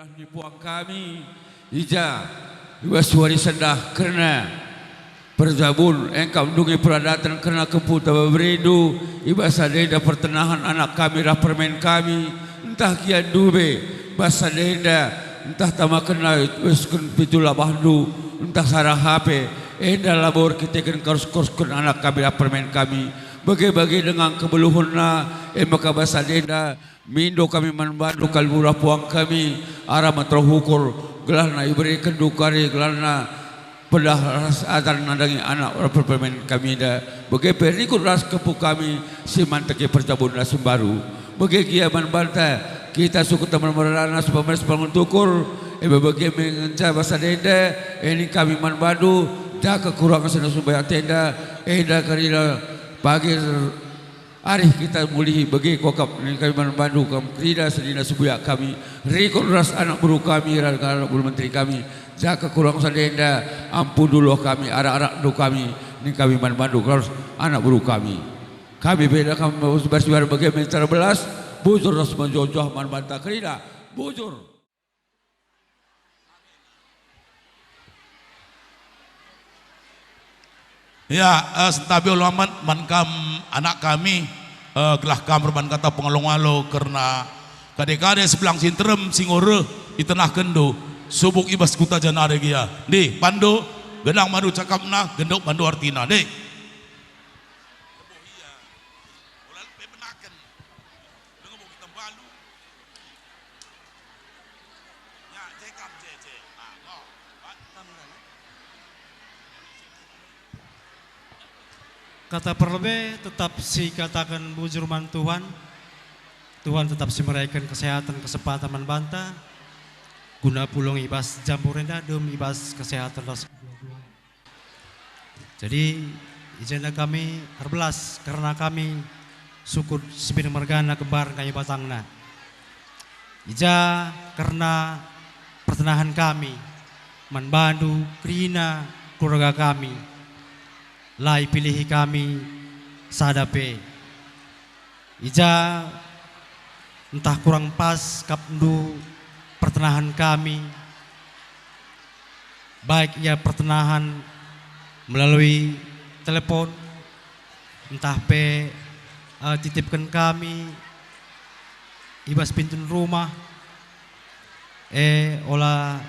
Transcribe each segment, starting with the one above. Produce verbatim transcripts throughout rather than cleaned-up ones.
Ni puang kami, i ja, i bas wari sendah kerna perjabun, engkap ndungi peradaten kerna kempu taba berindu, i bas sada enda pertenahen anak kami ras permen kami, ntah gia ndube, bas sada enda, ntah tamakenna usken pitu labahndu, ntah sara hape, enda labo erkiteken karus-karusken anak kami ras permen kami, bage-bage denga kebeluhenna, e maka bas sada enda, mindo kami man bandu kal murah puang kami, arah man teruh ukur, gelahna iberekenndu kari, gelahna pedah ras ajar nandangi anak ras permen kami enda, bage pe rikut ras kempu kami si man teke perjabun ras mbaru. Bage gia man banta, kita sukut teman merana supaya meras pangun tukur, e bage me ngenca bas sada enda, e ning kami man bandu, ja kekurangen senina sumbayang tenda, enda kerina pagi Arih kita mulihi bage kuakap ning kami man bandu kam kerina senina sembuyak kami, rikut ras anak beru kami, ras anak beru menteri kami, ja kekurangen sada enda, ampun dulu kami, arak-arakndu kami, ning kami man bandu ras anak beru kami. Kami beda kami bersibar bage mencar belas, bujur ras menjojoh man banta kerina, bujur. Ya, eh, sentabi ulamen man kam anak kami, eh, gelah kam erban kata pengalo-ngalo kerna kade-kade sebelang si nterem si enggo reh itenahkenndu, subuk i bas kuta janari gia. Ndih, bandu, genang bandu cakapna, genduk bandu artina, ndih. Kata perlebe tetap sikataken bujur man Tuhan. Tuhan tetap si mereken kesehatan, kesempatan man banta, guna pulung i bas jambur enda dem i bas kesehatan ras kebahagiaan. Jadi, i jenda kami erbelas kerna kami sukut si bene mergana kembar nggahi batangna. I ja kerna pertenahen kami man bandu kerina keluarga kami, la ipilihi kami sada pe. I ja ntah kurang pas kap ndu pertenahen kami, baik ia pertenahen melalui telepon, ntah pe, eh, titipken kami i bas pintun rumah, e ola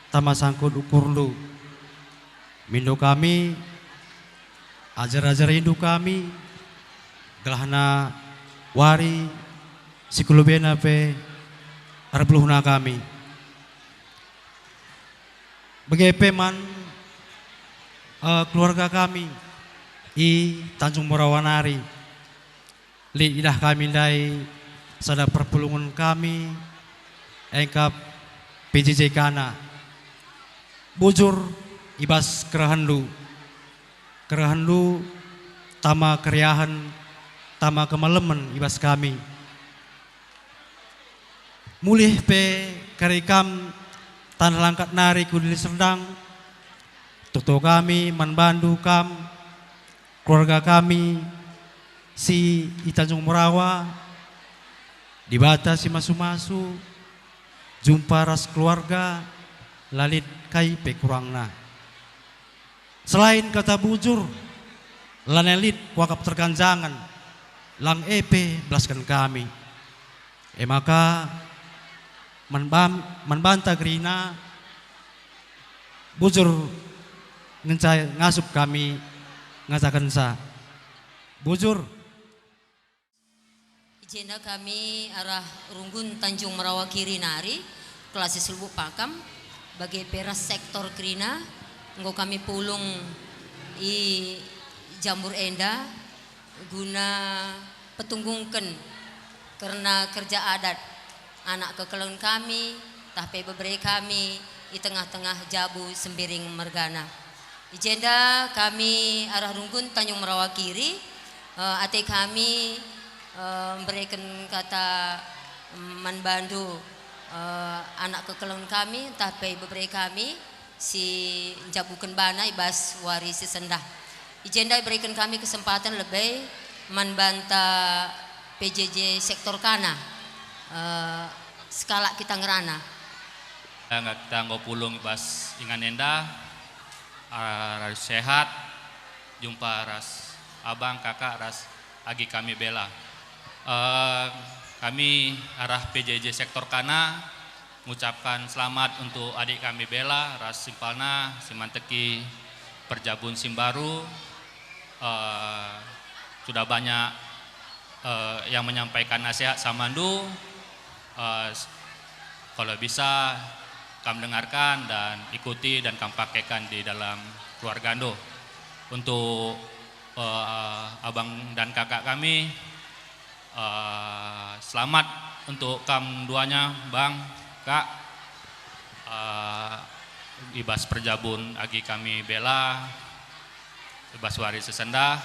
tama sangkut ukurndu. Mindo kami, ajar-ajarindu kami, gelahna wari si kelubena pe erbeluhna kami. Bage pe man, eh, keluarga kami i Tanjung Merawa nari. Lit idah kami ndai sada perpulungen kami engkap P J J Kana. Bujur i bas kerehenndu. Kerehenndu tama keriahen, tama kemalemen i bas kami. Mulih pe kari kam taneh langkat nari ku Deli Serdang, toto kami man bandu kam, keluarga kami si i Tanjung Merawa, Dibata si masu-masu, jumpa ras keluarga, la lit kai pe kurangna. Selain kata bujur, lanai lit kuakap terganjangen, lang e pe belasken kami. E maka, man bam-, man banta kerina, bujur ngenca ngasup kami ngatakenca. Bujur. I jenda kami arah Runggun Tanjung Merawa Kiri nari, Kelasi Selubuk Pakam, bage pe ras sektor kerina, enggo kami pulung i jambur enda guna petunggungken kerna kerja adat anak kekelengen kami, tah pe bebere kami i tengah-tengah jabu Sembiring mergana. I jenda kami arah Runggun Tanjung Merawa Kiri, eh, ate kami, eh, mbereken kata man bandu, eh, anak kekelengen kami, tah pe bebere kami si njabuken bana i bas wari si sendah. I jenda ibereken kami kesempatan lebe man banta P J J sektor Kana, eh, sekalak kita ngerana. Kita enggo pulung i bas ingan enda, ah, ras sehat, jumpa ras abang, kakak, ras agi kami Bella. Eh, kami arah P J J Sektor Kana ngucapkan selamat untuk adik kami Bella ras simpalna si manteki perjabun si mbaru. Eh, sudah banyak, eh, yang menyampaikan nasihat samandu. Eh, s-, kalau bisa, kam dengarkan dan ikuti dan kam pakaikan di dalam keluargandu. Untuk, eh, abang dan kakak kami, eh, selamat untuk kam duanya, Bang, Kak. Eh, i bas perjabun agi kami Bella, i bas wari sesenda,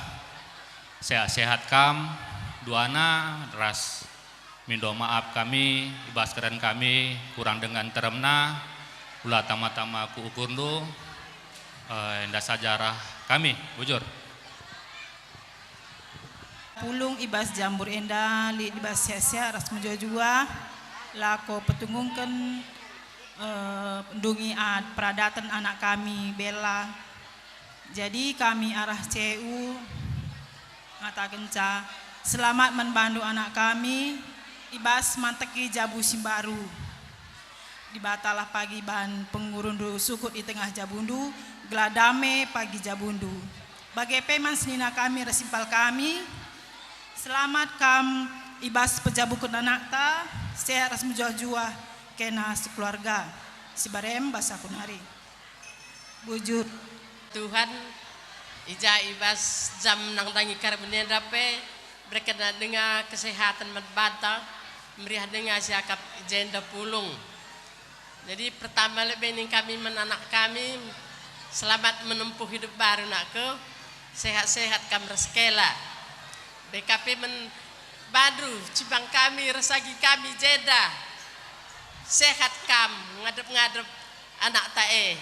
sehat-sehat kam duana, ras mindo maap kami, i bas keren kami kurang denga nteremna, ula tama-tama ku ukurndu, eh, enda sajarah kami, bujur. Pulung i bas jambur enda lit i bas sehat-sehat ras mejuah-juah, lako petungungken, eh, ndungi at peradaten anak kami Bella. Jadi kami arah C U ngatakenca, selamat man bandu anak kami, i bas manteki jabu si mbaru. Dibatalah pagi bahan pengurundu sukut i tengah jabundu, gelah dame pagi jabundu. Bage pe man senina kami ras simpal kami, selamat kam i bas pejabuken anakta, sehat ras mejuah-juah, kena sekeluarga. Si barem bas aku nari. Bujur. Tuhan, i ja i bas jam nandangi kari enda pe, bereken denga kesehatan man banta, meriah denga siakap i jenda pulung. Jadi pertama lebe ning kami man anak kami, selamat menempuh hidup baru nakku, sehat-sehat kam ras Kela. B K P man bandu, cibang kami ras agi kami jenda, sehat kam ngadep-ngadep anakta e.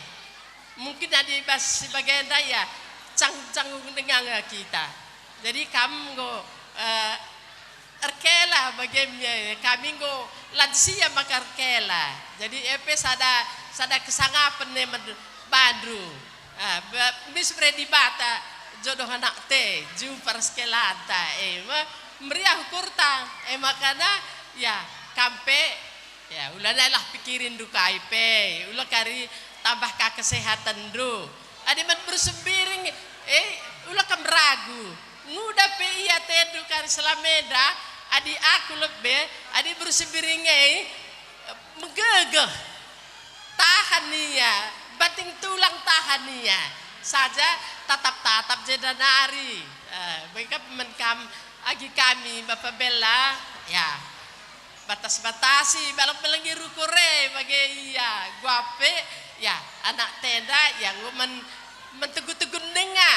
Mungkin adi bas si bagenda ia canggung-canggung denga nge kita. Jadi kam enggo, eh, erkela bage me, kami enggo lansia maka erkela. Jadi e pe sada, sada kesangapen e man bandu. Ah, ba-, mis bere Dibata jodoh anakta e, jumpa ras kelanta e me meriah ukurta. E makana, ya, kam pe Ya, ula nailah pikirindu kai pe, ula kari tambah ka kesehatenndu. Adi man beru sembiring, eh, ula kam ragu. Nguda pe ia atendu kari selameda, adi aku lebe, adi beru sembiring e, megegeh. Tahan ia, banting tulang tahan ia. Saja tatap-tatap jenda nari. Eh, bengkap men kam agi kami, Bapa Bella, ya. Batas-batasi, balang-balangi rukur e bage ia, guape, ya, anakta enda, ya, enggo men-, mentegu-tegu denga,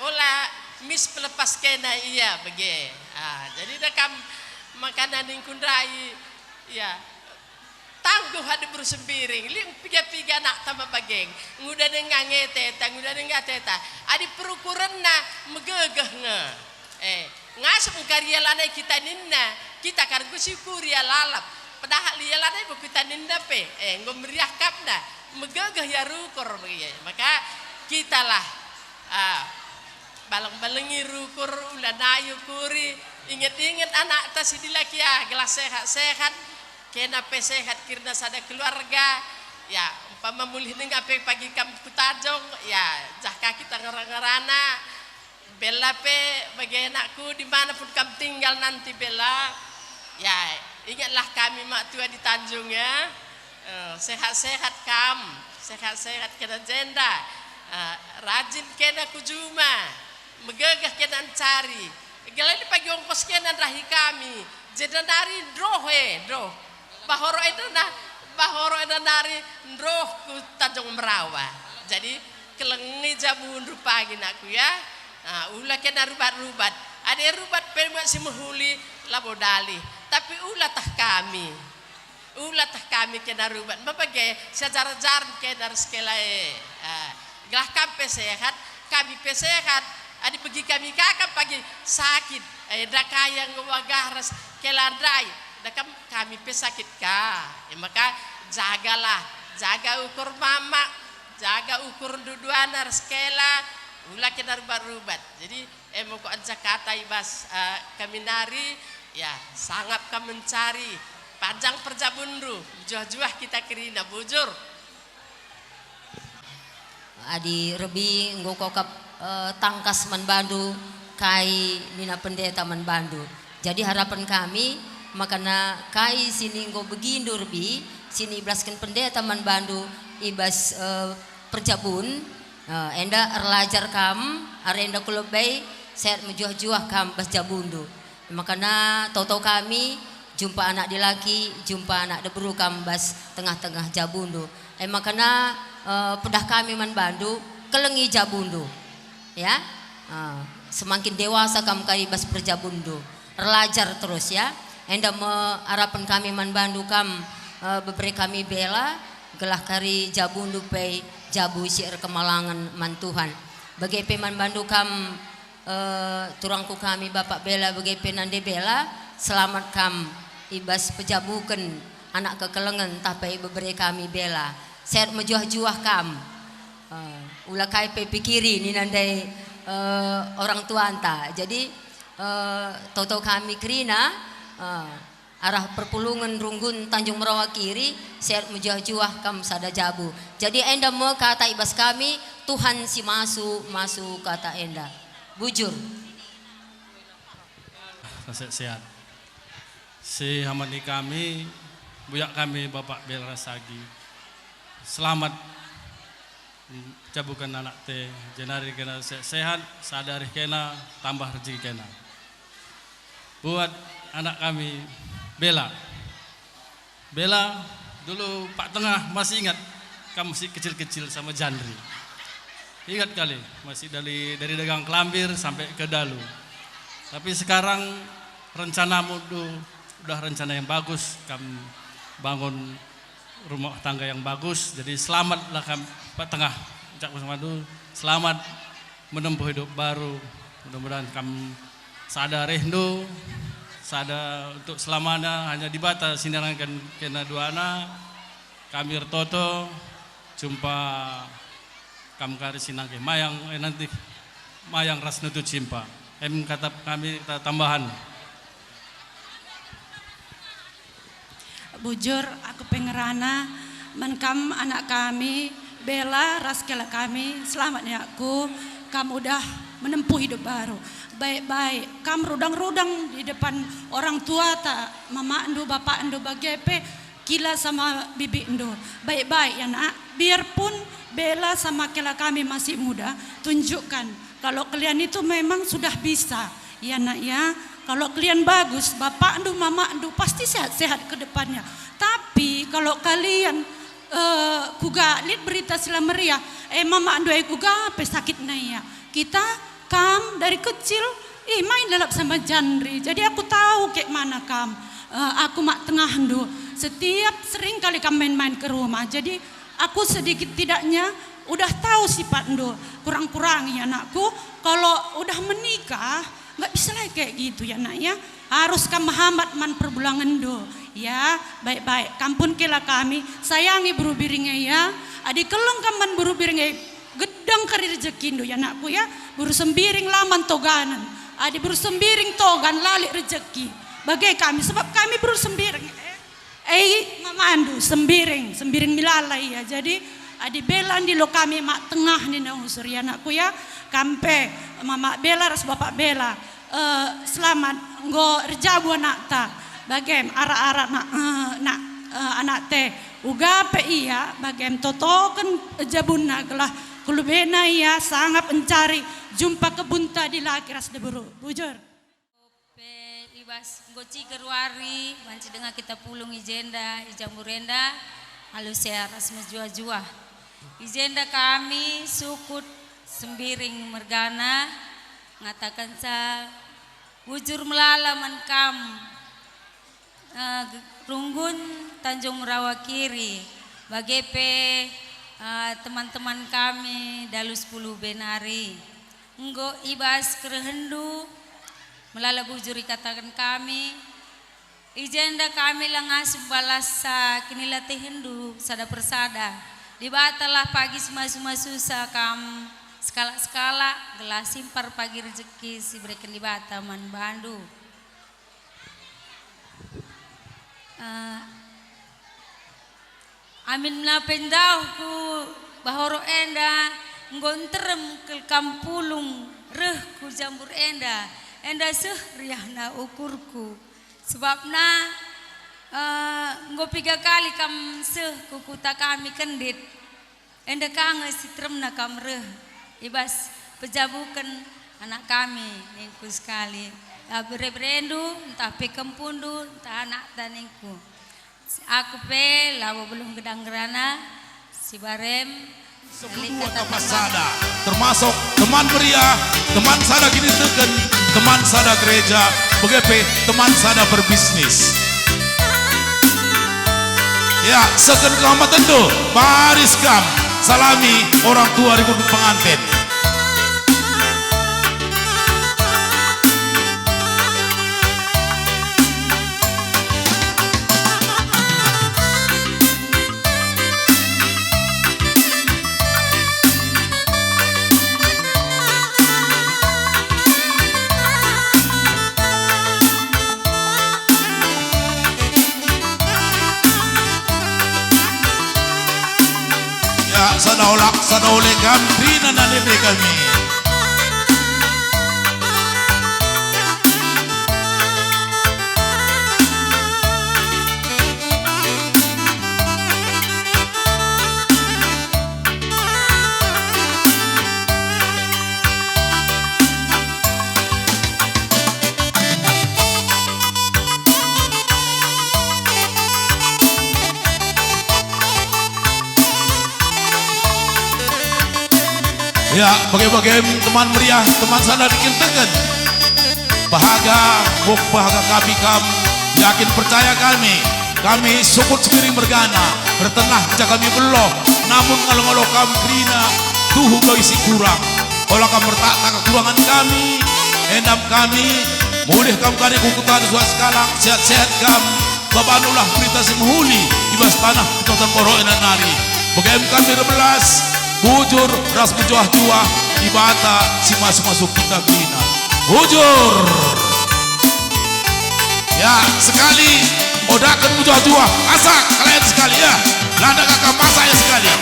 ola mis pelepas kena ia bage. Ah, jadi da kam makana ningku ndai, ya, tangguh adi beru sembiring, lit piga-piga anakta me bage, nguda denga nge teta, nguda denga teta, adi perukurenna megegeh nge. Eh, ngasup engka ria lanai kita ninna, kita kan enggo siukuri ia lalap, padahal ria lanai bo kita ninna pe, eh, enggo meriah kapna, megegeh ia rukur bagi. Maka kitalah, ah, balang-balangi rukur, ula nai ukuri, inget-inget anakta si dilaki, ah, gelah sehat-sehat, kena pe sehat kerina sada keluarga, ya, umpama mulih denga pe pagi kam ku Tanjung, ya, jah ka kita ngera-ngerana, Bella pe bage anakku, di mana pun kam tinggal nanti, Bella. Ya, ingatlah kami mak tua di Tanjung, ya. Eh, sehat-sehat kam, sehat-sehat kena jenda. Eh, rajin kena ku juma, megegeh kena ncari. Gelali pagi ongkos kena ndahi kami, jenda nari ndroh, eh, ndroh. Bahoro enda nah, bahoro enda nari ndroh ku Tanjung Merawa. Jadi, kelengi jabundu pagi nakku ya. Ah, ula kena rubat-rubat. Adi rubat pe mak si mehuli, labo dalih. Tapi ula tah kami. Ula tah kami kena rubat. Mabage siajar-ajaren kena ras kela e. Ah, gelah kam pe sehat, kami pe sehat. Adi begi kami ka kam pagi sakit. Eh, enda ka ia enggo bagah ras kela ndai. Enda kam kami pe sakit ka. E maka jagalah Jaga ukur mamak, jaga ukur duduana ras kela, ula kena rubat-rubat. Jadi, e moko anca kata i bas, eh, kami nari, ya, sangap kam mencari, panjang perjabunndu, juah-juah kita kerina, bujur. Adi Rebi enggo kuakap, eh, tangkas man bandu kai nina pendeta man bandu. Jadi harapen kami, makana kai si enggo begindu Rebi, si ibelasken pendeta man bandu i bas, eh, perjabun, eh, enda erlajar kam, arah enda ku lebe, sehat mejuah-juah kam bas jabundu. Makana toto kami, jumpa anak dilaki, jumpa anak diberu kam bas tengah-tengah jabundu. E makana, eh, pedah kami man bandu, kelengi jabundu. Ya, eh, semakin dewasa kam kai bas perjabunndu. Erlajar terus ya. Enda me arapen kami man bandu kam, eh, bebere kami bela, gelah kari jabundu pe jabu si erkemalangen man Tuhan. Bage pe man bandu kam, eh, turangku kami Bapak Bela bage pe Nande Bela, selamat kam i bas pejabuken anak kekelengen ntah pe bebere kami Bela. Sehat mejuah-juah kam. Eh, ula kai pe pikiri nina ndai, eh, orang tuanta. Jadi, eh, toto kami kerina, eh, arah perpulungen Runggun Tanjung Merawa Kiri, sehat mejuah-juah kam sada jabu. Jadi enda me kata i bas kami, Tuhan si masu, masu kata enda. Bujur. Sehat-sehat. Si hamani kami, buyak kami Bapak Bela Sagi. Selamat jabuken anak te, jenari kena sehat-sehat, sada arih kena tambah rejeki kena. Buat anak kami, Bela. Bela, dulu Pak Tengah masih ingat, kam masih kecil-kecil sama Jandri. Ingat kali, masih dari, dari dagang kelambir sampai ke dalu. Tapi sekarang rencanamu tu udah rencana yang bagus, kam bangun rumah tangga yang bagus. Jadi selamatlah kam, Pak Tengah. Ucapku sama tu, selamat menempuh hidup baru. Mudah-mudahan kam sada rehndu, sada untuk selamana, hanya Dibata si neranken kena duana. Kami ertoto, jumpa kam kari si nangkih mayang, eh, nanti mayang ras nutu cimpa. Em kata kami, kata tambahan. Bujur, aku pe ngerana man kam anak kami, Bela ras kela kami, selamat ya, Ku. Kam udah menempuh hidup baru. Baik-baik, kam rudang-rudang di depan orang tuata, mamakndu, bapakndu, bage pe kila sama bibikndu. Baik-baik ya, Nak, biarpun Bela sama kela kami masih muda, tunjukkan kalau kalian itu memang sudah bisa. Ya, Nak, ya. Kalau kalian bagus, bapakndu, mamakndu pasti sehat-sehat ke depannya. Tapi kalau kalian, eh, kuga lit berita si la meriah, eh, mamakndu, eh, kuga pe sakitna ia. Kita, kam dari kecil, ih, main lalap sama Jandri. Jadi aku tahu kek mana kam. Eh, aku mak tengahndu. Setiap sering kali kam main-main ke rumah. Jadi aku sedikit tidaknya udah tahu sifatndu. Kurang-kurang ya, anakku, kalau udah menikah, nggak bisa lagi kayak gitu ya, Nak, ya. Harus kam mehamat man perbulangenndu. Ya, baik-baik. Kam pun kela kami, sayangi beru biring e, ya. Adi keleng kam man beru biring e, gedang kari rejekindu, ya, anakku, ya. Beru Sembiring la man toganen. Adi beru Sembiring togan, la lit rejeki. Bage kami, sebab kami beru Sembiring, eh. Eh, mamandu, Sembiring, Sembiring Milala ia. Jadi, adi Bela ndilo kami mak tengah nina usur, ya, anakku, ya. Kam pe, Mamak Bela ras Bapak Bela, eh, selamat, enggo erjabu anakta. Bagem arak-arak nak, eh, nak, eh, anak te. Uga pe ia, bagem totoken jabunna gelah kulubena ia sangap encari jumpa kebunta dilaki ras diberu. Bujur. Pe i bas enggo ciger wari, banci denga kita pulung i jenda, i jambur enda, alu sehat ras mejuah-juah. I jenda kami sukut Sembiring mergana, ngatakenca bujur melala man kam, eh, Runggun Tanjung Merawa Kiri, bage pe, eh, teman-teman kami Dalu Sepuluh Benari. Enggo i bas kerehenndu, melala bujur ikataken kami, I jenda kami la ngasup balas sa kinilatehenndu sada persada. Dibatalah pagi simasu-masusa kam sekalak-sekalak, gelah simpar pagi rejeki si ibereken Dibata man bandu. Eh, Aminna pe ndauhku bahoro enda enggo nterem kal kam pulung reh ku jambur enda, enda seh riahna ukurku. Sebabna, eh, enggo piga kali kam seh ku kuta kami kendit. Enda ka nge si teremna kam reh i bas pejabuken anak kami, ningku sekali. La bere-berendu, ntah pe kempundu, ntah anakta, ningku. Aku pe labo beluh gedang ngerana, si barem, Sepuluh atau sada, termasuk teman meriah, teman sada kiniteken, teman sada gereja, bage pe teman sada perbisnis. Ya, seken kehormaten tu, baris kam, salami orang tua rikut pengantin. Ya, sada olak, sada ole kam, kerina nande kami. Ya, bage-bage teman meriah, teman sada dikiniteken. Bahaga, buk bahaga kami kam, yakin percaya kami. Kami sukut sepiring mergana, ertenah ja kami beluh, namun ngalo-ngalo kam kerina, tuhu bagi si kurang. Ola kam mertakta kekurangan kami, endam kami, mulih kam kari ku kuta Dua Sekalak, sehat-sehat kam, babanulah berita si mehuli i bas taneh kecamatan Boro enda nari. Bage me kami erbelas, bujur ras mejuah-juah, Dibata si masu-masu kita kerina. Bujur! Ya, sekali, odaken mejuah-juah. Asak, kalian sekali, ya. Landa kaka masak, ya, sekali.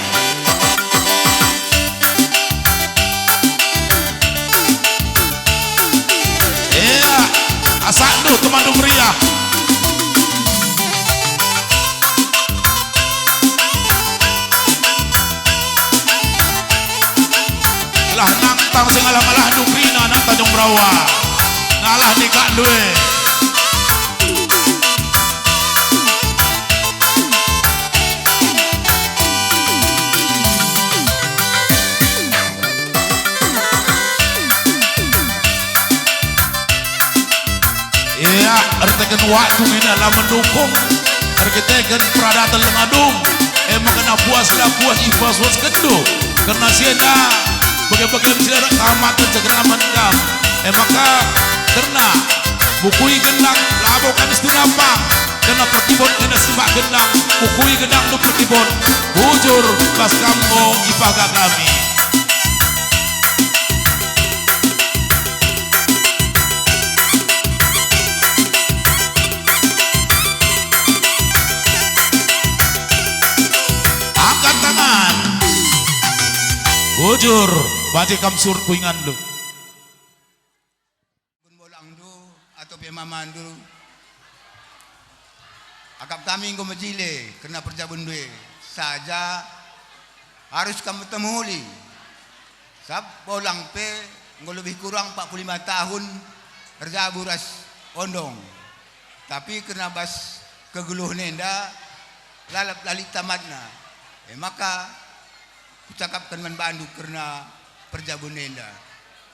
Ya, asakndu, temanndu meriah. Lah nangtang sing alah-alahndu kerina anak Tanjung Berawa. Ngalah nikakndu e. Ia, erkiteken waktu mina la mendukung, erkiteken peradaten lenga dung, e maka puas la puas ipuas-puaskenndu. Kerna si enda, bage-bage si enda kehormaten cakeramen kam. E maka, kerna bukui gendang labo kami setuju apa, kerna pertibon kena simbak gendang, bukui gendang tu pertibon, bujur bas kam enggo ipaga kami. Angkat tangan. Bujur, bage kam surut ku inganndu. Pun bolangndu atau pe mamandu, akap kami enggo mejile kerna perjabundu e saja, arus kam mehuli. Sab bolang pe enggo lebih kurang empat puluh lima tahun erjabu ras ondong. Tapi kerna bas kegeluhen enda lalap la lit tamatna. E maka, kucakapken man bandu kerna perjabun enda.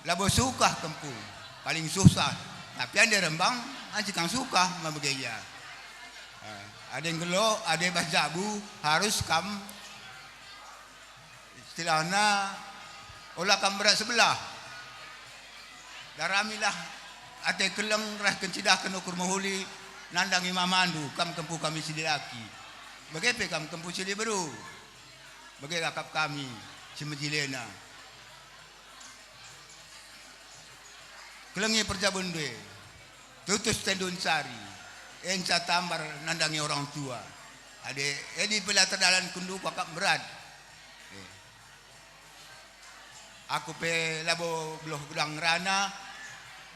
Labo sukah kempu, paling susah. Tapi ande rembang, anci kang sukah mabege ia. Eh, ade nggeluh, ade bas jabu, harus kam, istilahna, ola kam berat sebelah. Daramilah ate keleng ras kencidahken ukur mehuli, Nandangi mamandu, kam kempu kami si dilaki. Bage pe kam kempu si diberu. Bage akap kami si mejilena. Kelengi perjabundu e, tutus tendu ncari, enca tambar nandangi orang tua. Adi edi pe la terdalankendu kuakap mberat. Eh. Aku pe labo beluh gedang ngerana,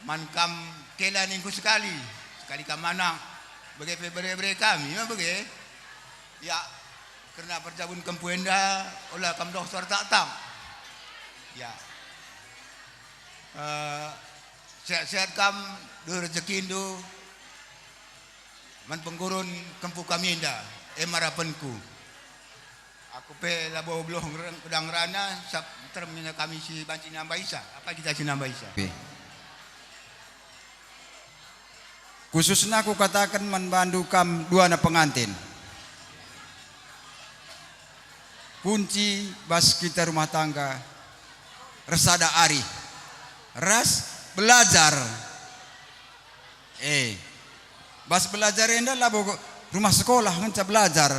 man kam kela ningku sekali, sekali kam manang, bage pe bere-bere kami, ma bage? Ya, kerna perjabun kempu enda, ola kam doh suar tak-tak. Ya. Eh, sehat-sehat kam, du rejekindu, man penggurun kempu kami enda, e marapenku. Aku pe labo beluh ngereng-, gedang ngerana, sab nterem nina kami si banci nambaisa. Apa kita si nambaisa? Oke. Khususna kukataken man bandu kam duana pengantin. Kunci bas kita rumah tangga ersada arih, ras belajar. Eh, bas belajar enda labo rumah sekolah ngenca belajar.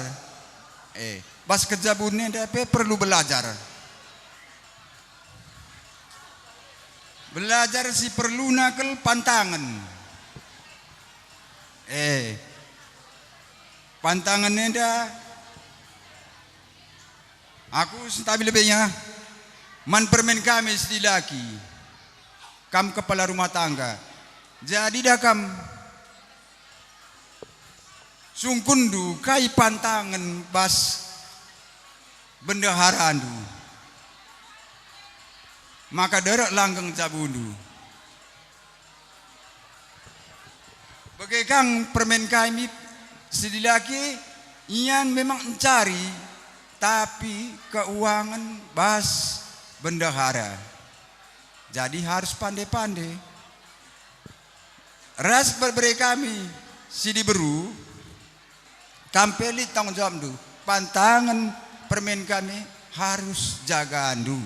Eh, bas kejabun enda pe perlu belajar. Belajar si perluna kal pantangen. Eh, pantangen enda aku sentabi lebenya man permen kami si dilaki. Kam kepala rumah tangga. Jadi dah kam sungkunndu kai pantangen bas bendeharandu, maka derek langgeng jabundu. Bage kang permen kami si dilaki, ian memang ncari, tapi keuangen bas bendahara. Jadi harus pande-pande. Ras bere-bere kami si diberu, kam pe lit tanggung jawabndu. Pantangen permen kami harus jagandu.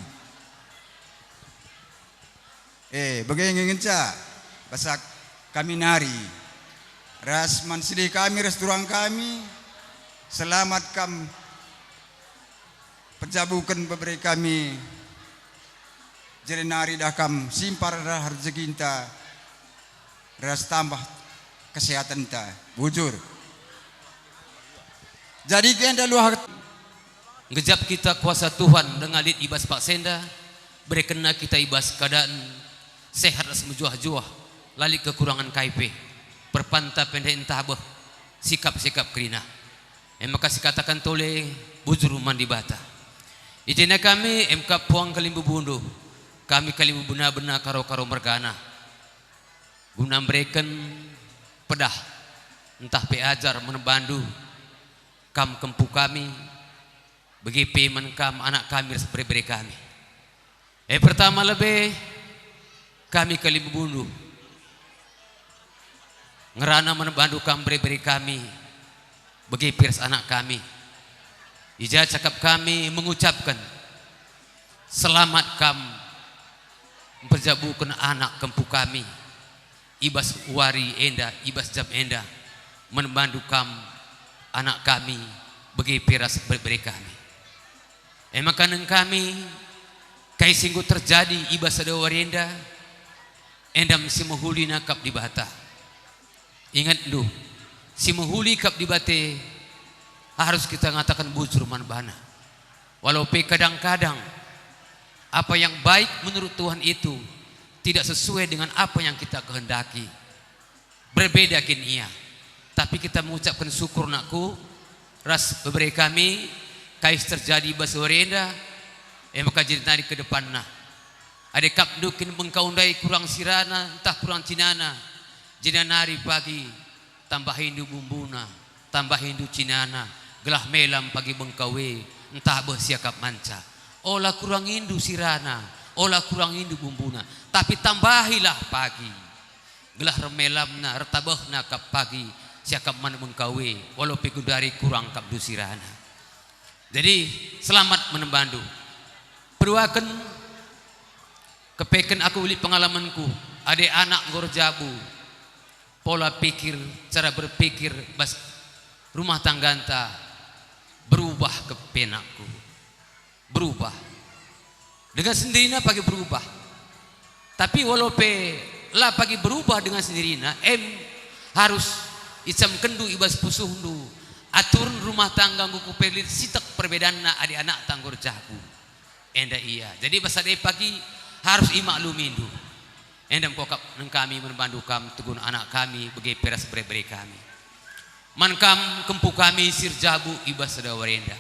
Eh, bage nge ngenca bas kami nari. Ras man silih kami ras turang kami, selamat kam pejabuken bebere kami, jenari dah kam simpar dah rejekinta ras tambah kesehatenta. Bujur. Jadi enda luah ngejap kita kuasa Tuhan denga lit i bas paksa enda, berekenna kita i bas keadaan sehat ras mejuah-juah, la lit kekurangen kai pe. Perpanta pendek ntah beh sikap-sikap kerina. E maka sikataken tole bujur man Dibata. I jenda kami, e maka puang kalimbubundu, kami kalimbubu bena-bena karo-karo mergana, guna mbereken pedah ntah pe ajar man bandu, kam kempu kami, bage pe man kam anak kami ras bere-bere kami. E pertama lebe, kami kalimbubundu ngerana man bandu kam bere-bere kami, bage pe ras anak kami. I ja cakap kami mengucapken, selamat kam mpejabuken anak kempu kami i bas wari enda, i bas jam enda, man bandu kam anak kami, bage pe ras bere-bere kami. E maka neng kami, kai si enggo terjadi i bas sada wari enda, enda me si mehuli nangkap Dibata. Ingetndu, si mehuli kap Dibata harus kita ngataken bujur man baNa. Walau pe kadang-kadang apa yang baik menurut Tuhan itu tidak sesuai dengan apa yang kita kehendaki. Berbeda kin ia. Tapi kita mengucapkan syukur, nakku, ras bebere kami, kai si terjadi bas wari enda, e maka jadi nari ke depanna. Adi kap ndukin bengkau ndai kurang sirana ntah kurang cinana, jenda nari pagi tambahindu bumbuna, tambahindu cinana, gelah melam pagi bengkau e ntah beh siakap manca. Ola kurangindu sirana, ola kurangindu bumbuna, tapi tambahilah pagi. Gelah ermelamna, ertabehna kap pagi siakap man bengkau e, walau pe genduari kurang kap ndu sirana. Jadi, selamat man bandu. Peduaken, kepeken aku lit pengalamenku, adi anak enggo erjabu, Pola pikir, cara berpikir bas rumah tangganta berubah kepenakku. Berubah. Dengan sendirina pagi berubah. Tapi walau pe la pagi berubah dengan sendirina, em harus icamkenndu i bas pusuhndu. Aturen rumah tangga enggo kupelit sitek perbedanna adi anakta enggo erjabu. Enda ia. Jadi bas sada pagi harus imaklumindu. Enda mekakap nengkami man bandu kam, tegun anak kami, bage pe ras bere-bere kami. Man kam kempu kami si erjabu i bas sada wari enda.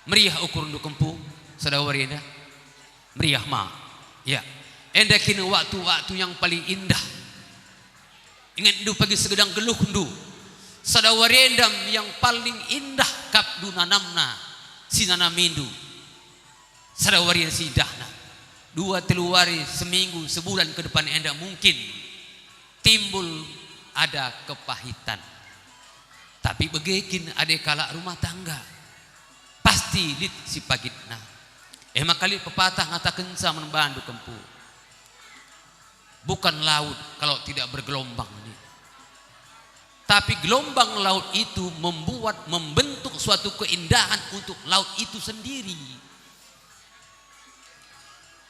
Meriah ukurndu kempu sada wari enda? Meriah ma. Ya. Enda kin waktu-waktu yang paling indah. Ingetndu pagi segedang geluhndu. Sada wari enda yang paling indah kap du nanamna, si nanamindu. Sada wari yang si indahna. Dua, telu wari, seminggu, sebulan ke depan enda mungkin timbul ada kepahitan. Tapi bage kin adi kalak rumah tangga, pasti lit si pagitna. E maka lit pepatah ngatakenca man bandu kempu, "Bukan laut kalau tidak bergelombang," nina. Tapi gelombang laut itu membuat, membentuk suatu keindahan untuk laut itu sendiri.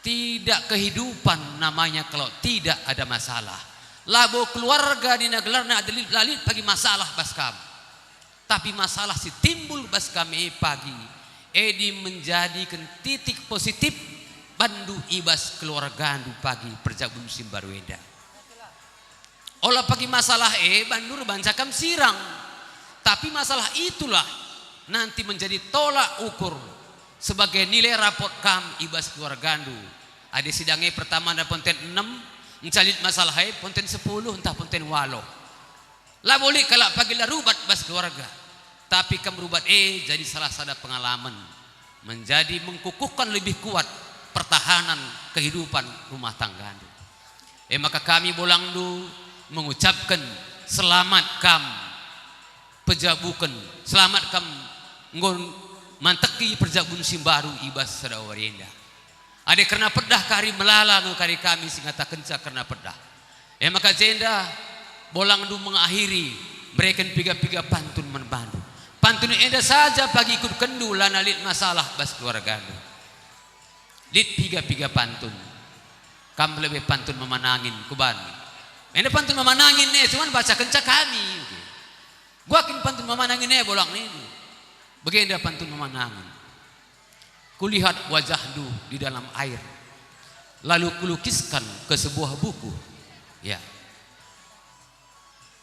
Tidak kehidupan namanya kalau tidak ada masalah. Labo keluarga nina gelarna adi lit, la lit pagi masalah bas kam. Tapi masalah si timbul bas kam e pagi, edi menjadiken titik positif bandu i bas keluargandu pagi perjabun si mbaru enda. Ola pagi masalah e bandu erbanca kam sirang. Tapi masalah itulah nanti menjadi tolak ukur sebagai nilai rapot kam i bas keluargandu. Adi sidang e pertamana ponten enem, encalit masalah e ponten sepuluh ntah ponten waluh. Labo lit kalak pagi la rubat bas keluarga, tapi kam rubat e jadi salah sada pengalaman, menjadi mengkukuhkan lebih kuat pertahanan kehidupan rumah tanggandu. E maka kami bolangndu mengucapken selamat kam pejabuken, selamat kam enggo manteki perjabun si mbaru i bas sada wari enda. Adi kerna pedah kari melala nge kari kami si ngatakenca kerna pedah. E maka jenda bolangndu mengakhiri mereken piga-piga pantun man bandu. Pantun enda saja pagi ikutkenndu, lanai lit masalah bas keluargandu. Lit piga-piga pantun. Kam lebe pantun memanangin kuban. Enda pantun memanangin e, cuman bacakenca kami. Gua kin pantun memanangin e bolang nindu. Bagenda pantun memanangin. Kulihat wajahndu di dalam air, lalu kulukiskan ke sebuah buku. Ya.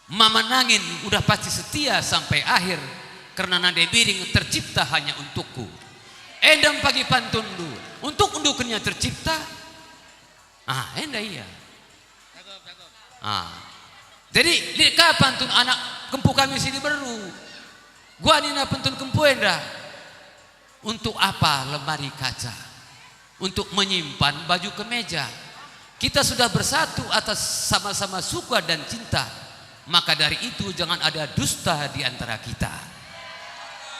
Mamanangin udah pasti setia sampai akhir, kerna nande biring tercipta hanya untukku. Enda pagi pantunndu, untukndu kenya tercipta. Ah, enda ia. Ah. Jadi, lit ka pantun anak kempu kami si diberu. Gua nina pantun kempu enda. Untuk apa lemari kaca? Untuk menyimpan baju kemeja. Kita sudah bersatu atas sama-sama suka dan cinta. Maka dari itu, jangan ada dusta di antara kita.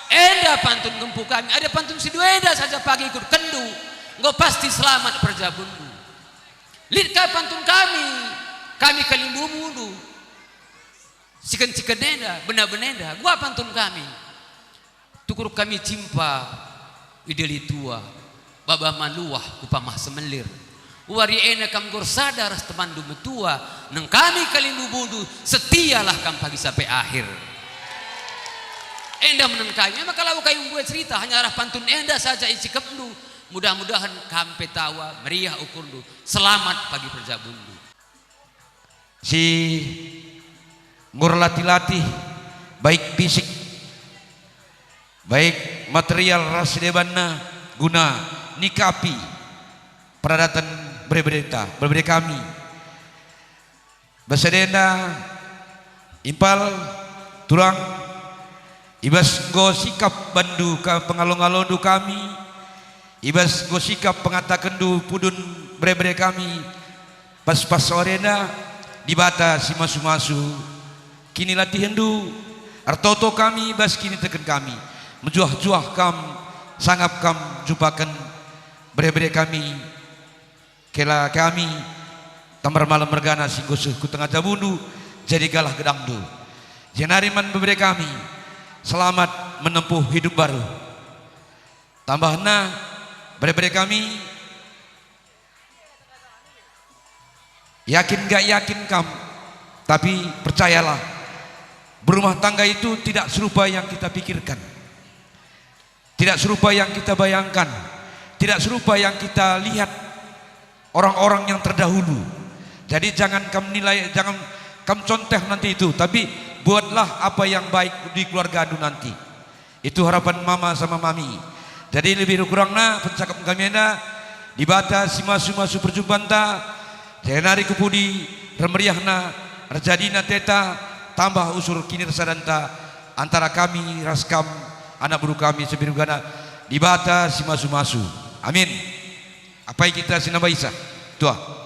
Enda pantun kempu kami, ada pantun si dua enda saja pagi ikutkenndu, enggo pasti selamat perjabunndu. Lit ka pantun kami, kami kalimbubundu. Ciken-ciken enda, bena-bena enda, gua pantun kami. Tukur kami cimpa i deli tua, baba maluah ku pamah semelir. Wari ena kam gor sada ras temanndu metua, nengkami kalimbubundu, setialah kam pagi sampai akhir. Enda menen kami, maka labo kai mbue cerita, hanya arah pantun enda saja icikepndu. Mudah-mudahan kam pe tawa, meriah ukurndu, selamat pagi perjabunndu. Si enggo erlatih-latih, baik fisik, baik material ras debanna guna nikapi peradaten bere-bereta, bere-bere kami. Bas enda, impal, turang, i bas enggo sikap bandu ka pengalo-ngalondu kami, i bas enggo sikap pengatakenndu pudun bere-bere kami, pas-pas wari enda, Dibata si masu-masu, kinilatihendu, ertoto kami bas kiniteken kami, mejuah-juah kam, sangap kam jumpaken bere-bere kami, kela kami, Sambar malem mergana si enggo seh ku tengah jabundu, jadi galah gedangndu. Jenari man bebere kami, selamat menempuh hidup baru. Tambahna, bere-bere kami, yakin gak yakin kam, tapi percayalah, berumah tangga itu tidak serupa yang kita pikirkan. Tidak serupa yang kita bayangkan, tidak serupa yang kita lihat orang-orang yang terdahulu. Jadi jangan kam nilai, jangan kam contoh nanti itu, tapi buatlah apa yang baik di keluargandu nanti. Itu harapan mama sama mami. Jadi lebih kurangna pencakap kami enda, Dibata si masu-masu perjumpanta, jenari ku pudi ermeriahna, erjadina ateta, tambah usur kinirsadanta antara kami ras kam, anak beru kami, sebiru gana, Dibata si masu-masu. Amin. Apai kita si nambahisa, Tuah.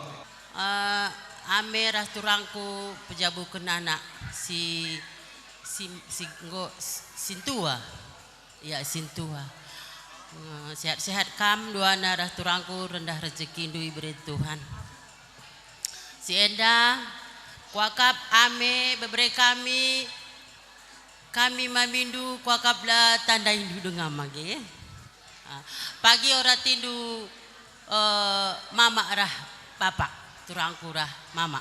Eh, ame ras turangku pejabuken anak si, si, si enggo sintua. Ya, sintua. Eh, sehat-sehat kam duana ras turangku, rendah rejekindu ibere Tuhan. Si enda, kuakap ame bebere kami, kami mamindu kuakap la tandaindu denga mage. Ah, pagi ora tindu, eh, mama rah bapa, turangku rah mama.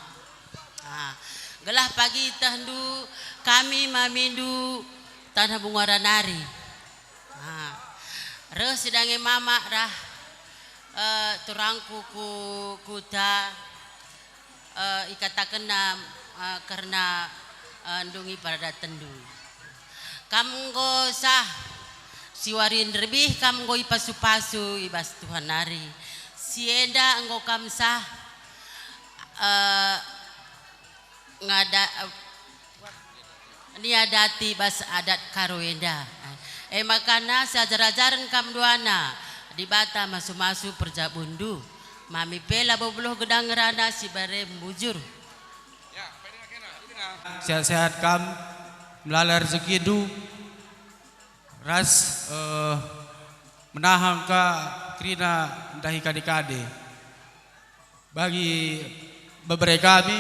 Ah, gelah pagi tehndu kami mamindu tanah Bunguara nari. Ah, reh sidange mama rah, eh, turangku ku kuta, eh, ikatakenna, eh, kerna, eh, ndungi paradatenndu. Kam enggo sah, siwari nderbih kam enggo ipasu-pasu i bas Tuhan nari. Si enda enggo kam sah, eh, ngada, niadati bas adat Karo enda. E maka nasa ajar-ajaren kam duana, Dibata masu-masu perjabunndu. Mami pe labo beluh gedang ngerana si bare mbujur. Sehat-sehat kam, melala rejekindu, ras, eh, menahang ka kerina ndahi kade-kade. Bagi bebere kami,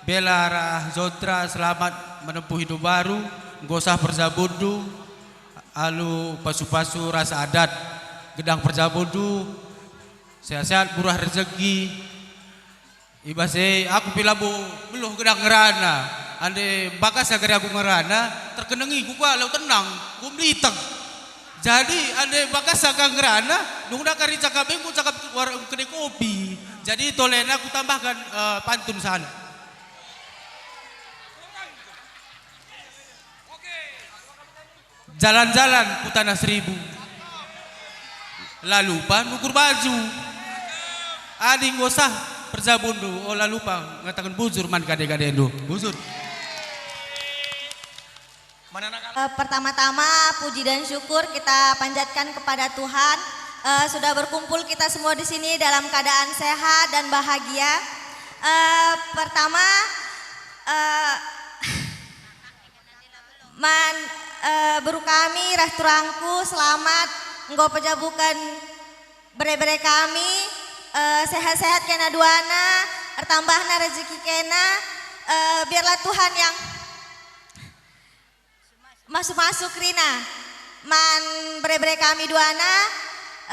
Bela rah Zontra, selamat menempuh hidup baru, enggo sah perjabunndu, alu pasu-pasu ras adat, gedang perjabunndu, sehat-sehat, murah rezeki. I bas e, aku pe labo beluh gedang ngerana. Ande mbakas kari aku ngerana, terkenengi ku ka lau tenang, ku meliteng. Jadi, ande mbakas ka ngerana, nungkuna kari cakap e, ku cakap war-, kede kopi. Jadi, tolena kutambahkan, eh, pantun sana. Jalan-jalan ku Tanah Seribu, la lupa nukur baju. Adi enggo sah perjabunndu, ola lupa ngataken bujur man kade-kadendu. Bujur. Eh, pertama-tama, puji dan syukur kita panjatkan kepada Tuhan. Eh, sudah berkumpul kita semua di sini dalam keadaan sehat dan bahagia. Eh, pertama, eh, Man, eh, beru kami rah turangku selamat enggo pejabuken bere-bere kami, eh, sehat-sehat kena duana, ertambahna rezeki kena, eh, biarlah Tuhan yang masuk-masuk kerina. Man bere-bere kami duana,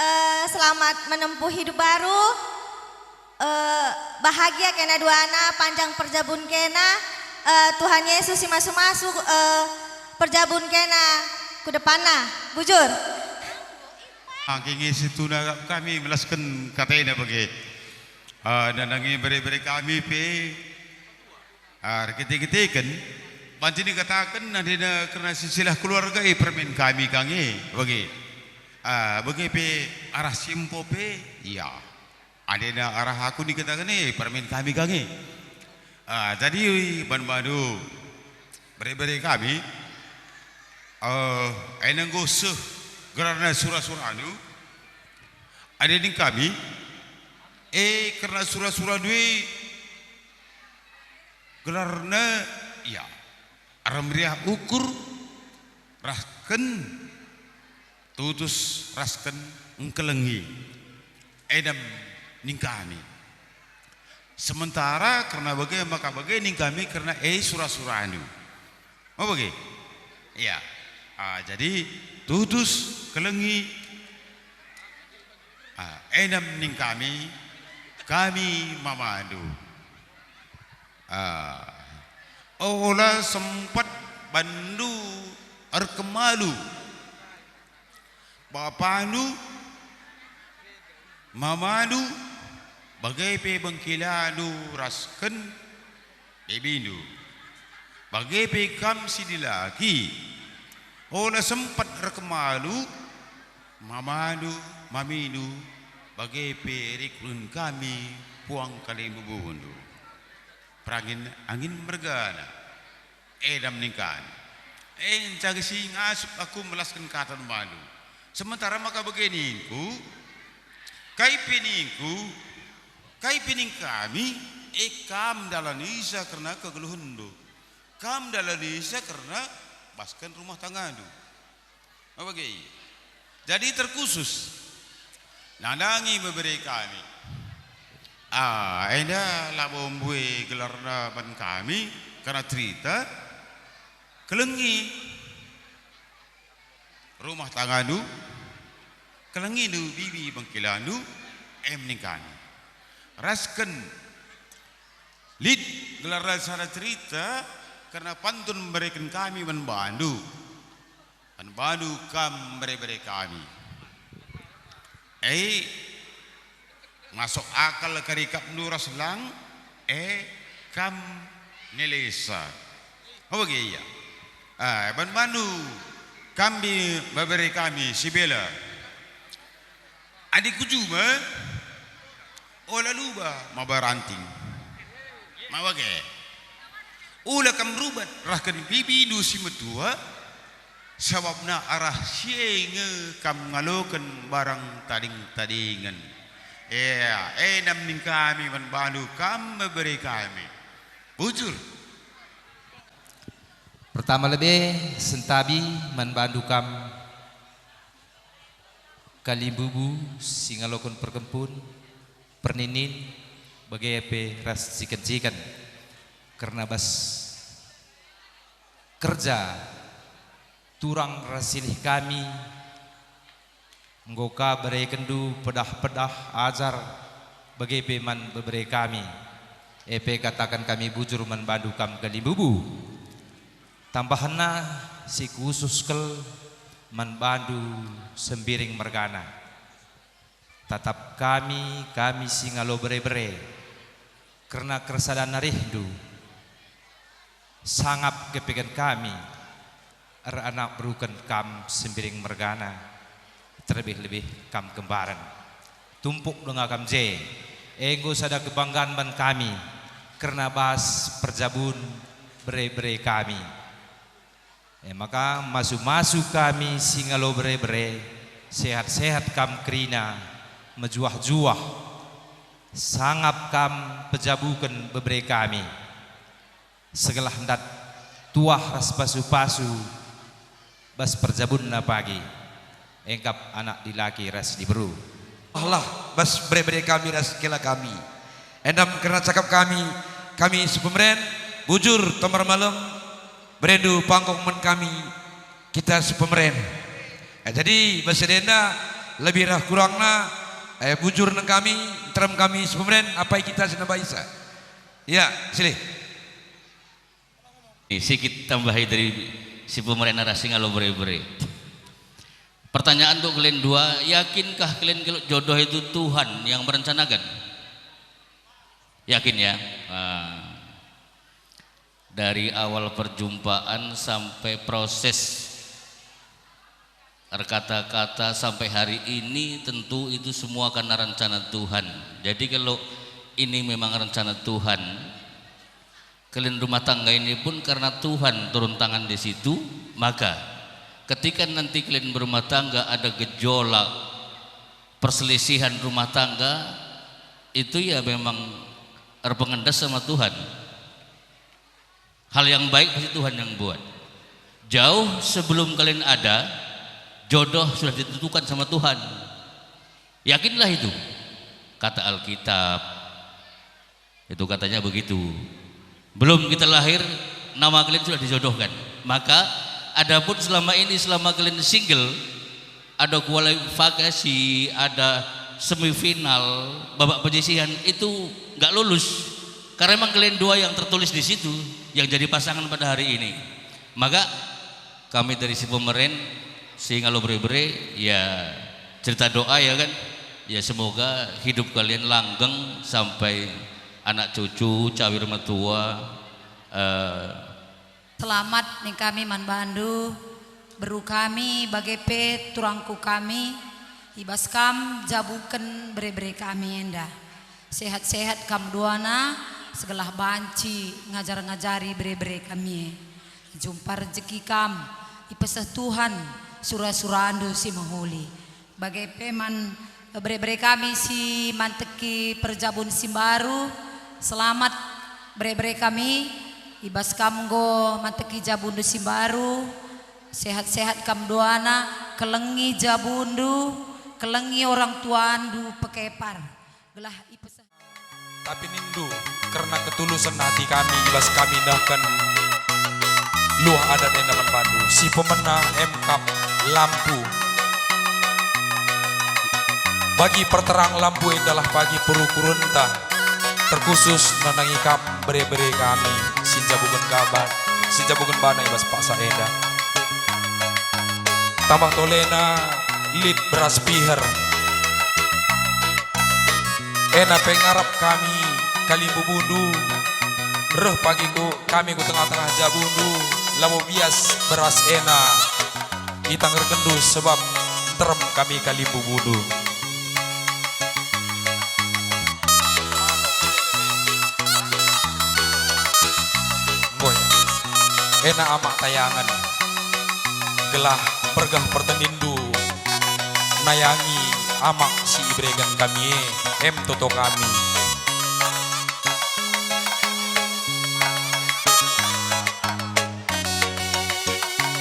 eh, selamat menempuh hidup baru. Eh, bahagia kena duana, panjang perjabun kena, eh, Tuhan Yesus si masu-masu, eh, perjabun kena ku depanna. Bujur. Angke nge situhuna kami melasken katena bage. Eh, nandangi bere-bere kami pe. Ah, erkite-kiteken, banci nikataken andena kerna silsilah keluarga e permen kami ka nge, bage. Ah, bage pe arah si empo pe, ya. Andena arah aku nikataken e permen kami ka nge. Ah, jadi, ban bandu, bere-bere kami, eh, ena enggo seh gelarna sura-surandu, adi ning kami, eh, kerna sura-surandu e, gelarna, ya, ermeriah ukur, rasken tutus, rasken engkelengi. Edam ning kami. Sementara kerna bage maka bage ning kami kerna e sura-surandu. Mau bage? Iya. Ah, jadi tutus kelengi. Ah, enem ning kami, kami mamandu. Ah, ola sempat bandu erkemalu. Bapandu, mamandu, bage pe bengkilandu rasken bibindu, bage pe kam si dilaki, ola sempat erkemalu, mamandu, mamindu, bage pe rikutken kami puang kalimbubundu. Perangin angin mergana. Enem ning kami. Enca si ngasup aku melasken kata man bandu. Sementara maka bage ningku, kai pe ningku, kai pe ning kami, e kam dalanisa kerna kegeluhenndu. Kam dalanisa kerna basken rumah tangandu. Apa bage? Jadi terkhusus nandangi bebere kami. Ah, enda labo mbue gelarna ban kami, kerna cerita, kelengi rumah tangandu, kelengindu bibi bengkilandu, em ning kami. Rasken lit gelarna sada cerita, kerna pantun mereken kami man bandu. Kan bandu kam bere-bere kami. E, masuk akal kari kap nuras lang, e, kam nelesa. Oh, bage ia. Ah, ban bandu kam bere-bere kami si bela. Adi ku juma, ola luba maba ranting. Ma bage. Ula kam rubat rahken bibindu si metua, sabapna arah si e nge kam ngaloken barang tading-tadingen. Ea, enem ning kami man bandu kam me bere kami. Bujur. Pertama lebe sentabi man bandu kam kalimbubu si ngaloken perkempun, perninin, bage pe ras ciken-ciken. Kerna bas kerja turang ras silih kami, enggo ka berekenndu pedah-pedah ajar bage pe man bebere kami, e pe kataken kami bujur man bandu kam kalimbubu. Tambahenna si khusus kal man bandu Sembiring mergana. Tatap kami, kami si ngalo bere-bere, kerna kersada narihndu. Sangap kepeken kami, eranak beruken kam Sembiring mergana, terlebih-lebih kam kembaren. Tumpuk denga kam je, enggo sada kebanggan man kami, kerna bas perjabun bere-bere kami. E maka masu-masu kami si ngalo bere-bere, sehat-sehat kam kerina, mejuah-juah. Sangap kam pejabuken bebere kami. Segelah ndat tuah ras pasu-pasu bas perjabunna pagi. Engkap anak dilaki ras diberu. Allah bas bere-bere kami ras kela kami. Endam kerna cakap kami, kami sipemeren, bujur tombar malem, berendu panggung man kami, kita sipemeren. Eh, jadi bas enda lebih rah kurangna, eh, bujur nang kami, nterem kami sipemeren, apai kita si namba isa. Ya, silih. Nih, sikit tambahi dari sipemeren arah si ngalo bere-bere. Pertanyaan untuk kalian dua, yakinkah kalian kalau jodoh itu Tuhan yang merencanakan? Yakin ya? Ah. Dari awal perjumpaan sampai proses erkata-kata sampai hari ini, tentu itu semua karena rencana Tuhan. Jadi kalau ini memang rencana Tuhan, kalian rumah tangga ini pun karena Tuhan turun tangan di situ, maka ketika nanti kalian berumah tangga ada gejolak, perselisihan rumah tangga, itu ya memang erpengendes sama Tuhan. Hal yang baik pasti Tuhan yang buat. Jauh sebelum kalian ada, jodoh sudah ditentukan sama Tuhan. Yakinlah itu. Kata Alkitab, Itu katanya begitu. Belum kita lahir, nama kalian sudah dijodohkan. Maka, adapun selama ini, selama kalian single, ada kualifikasi, ada semifinal, babak penyisihan, itu nggak lulus. Karena emang kalian dua yang tertulis di situ, yang jadi pasangan pada hari ini. Maka, kami dari si pemeren, si ngalo bere-bere, ya cerita doa ya kan, ya semoga hidup kalian langgeng sampai anak cucu, cawir metua, eh, Selamat ning kami man bandu, beru kami, bage pe turangku kami, i bas kam jabuken bere-bere kami enda. Sehat-sehat kam duana, segelah banci ngajar-ngajari bere-bere kami e. Jumpa rejeki kam, ipeseh Tuhan sura-surandu si mehuli. Bage pe man bere-bere kami si manteki perjabun si mbaru, selamat bere-bere kami, i bas kam enggo manteki jabundu si mbaru, sehat-sehat kam duana, kelengi jabundu, kelengi orang tuandu pekepar, gelah ipeseh. Tapi nindu, kerna ketulusen hati kami i bas kami nehken luah adat enda man bandu, si pemena emkap lampu. Bagi perterang lampu endalah bagi perukurenta, terkhusus nandangi kam bere-bere kami, si njabuken kabar, si njabuken bana i bas paksa enda. Tambah tolena lit beras piher. Ena pe ngarap kami kalimbubundu, reh pagi ku kami ku tengah-tengah jabundu, labo bias beras ena itanggerkenndu, sebab nterem kami kalimbubundu. Enggo ya. Ena amak tayangen, gelah pergah pertendinndu nayangi amak si ibereken kami e, em toto kami.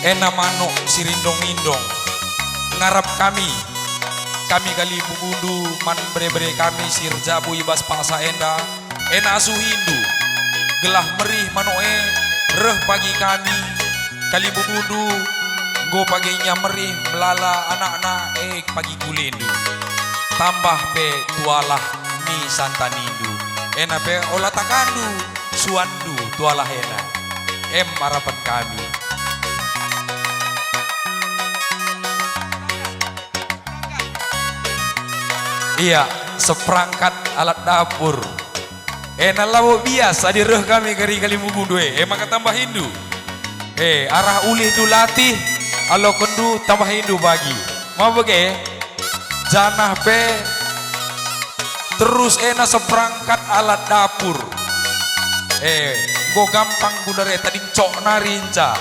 Ena manuk si rindong-indong, ngarap kami, kami kalimbubundu man bere-bere kami si erjabu i bas paksa enda, ena asuhindu, gelah merih manuk e, reh pagi kami, kalimbubundu, enggo pagi ia merih melala anakna e pagi kulindu. Tambah pe tualah mi santanindu, ena pe ola takandu suanndu tualah ena. Em arapen kami. Ia, seperangkat alat dapur. Ena labo bias adi reh kami kari kalimbubundu e, e maka tambahindu. E, arah ulihndu latih, alokenndu tambahindu bagi. Ma bage? Janah pe terus ena seperangkat alat dapur. E, enggo gampang guna re tading cok nari nca.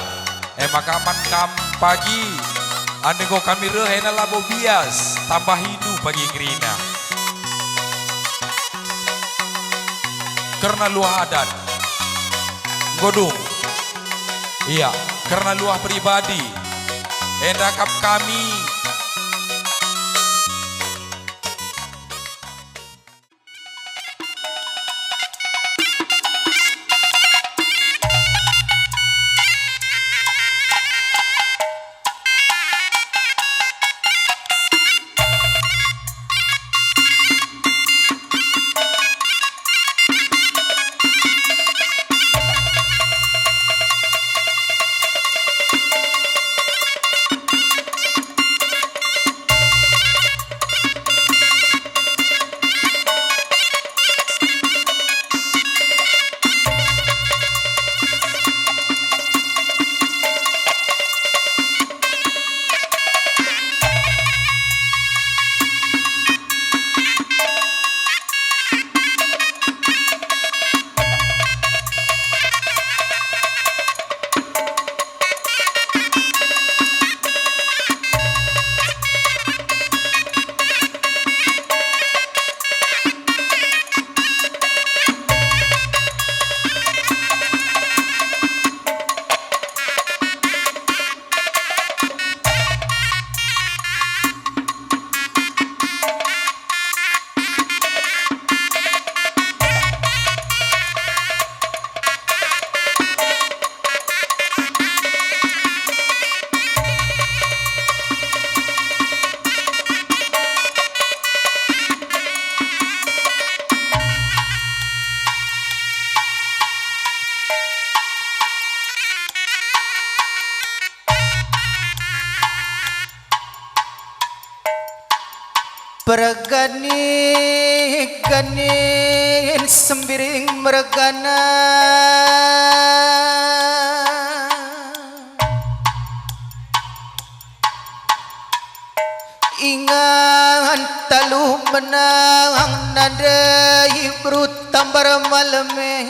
E maka man kam pagi, adi enggo kami reh ena labo bias, tambahindu pagi kerina. Kerna luah adat. Enggo dung. Ia, kerna luah pribadi. Enda kap kami. Pergani-ganin Sembiring mergana. Ingan talu menang nadai beru Tambar Malem e.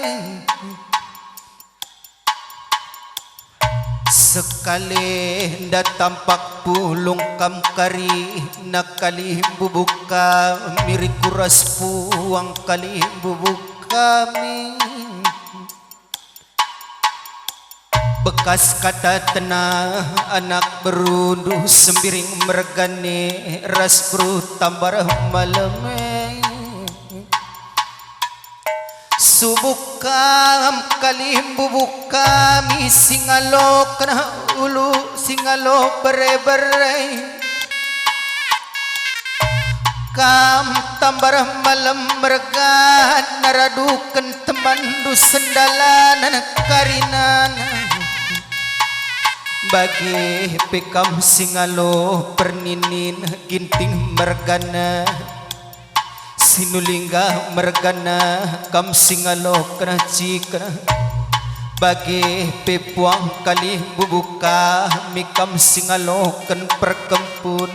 Sekali nda tampak pulung kam kari, na kalimbubu kami, riku ras puang kalimbubu kami. Bekas kata tenah anak berundu Sembiring mergana ras beru Tambar Malem e. Subuk kam kalimbubu kami, si ngaloken ulu, si ngalo bere-bere. Kam Tambar Malem mergana, raduken temanndu sendalanen karinana. Bage pe kam si ngalo perninin Ginting mergana. Sinulingga mergana kam si ngaloken cikna, bage pe puang kalimbubu kami kam si ngaloken perkempun.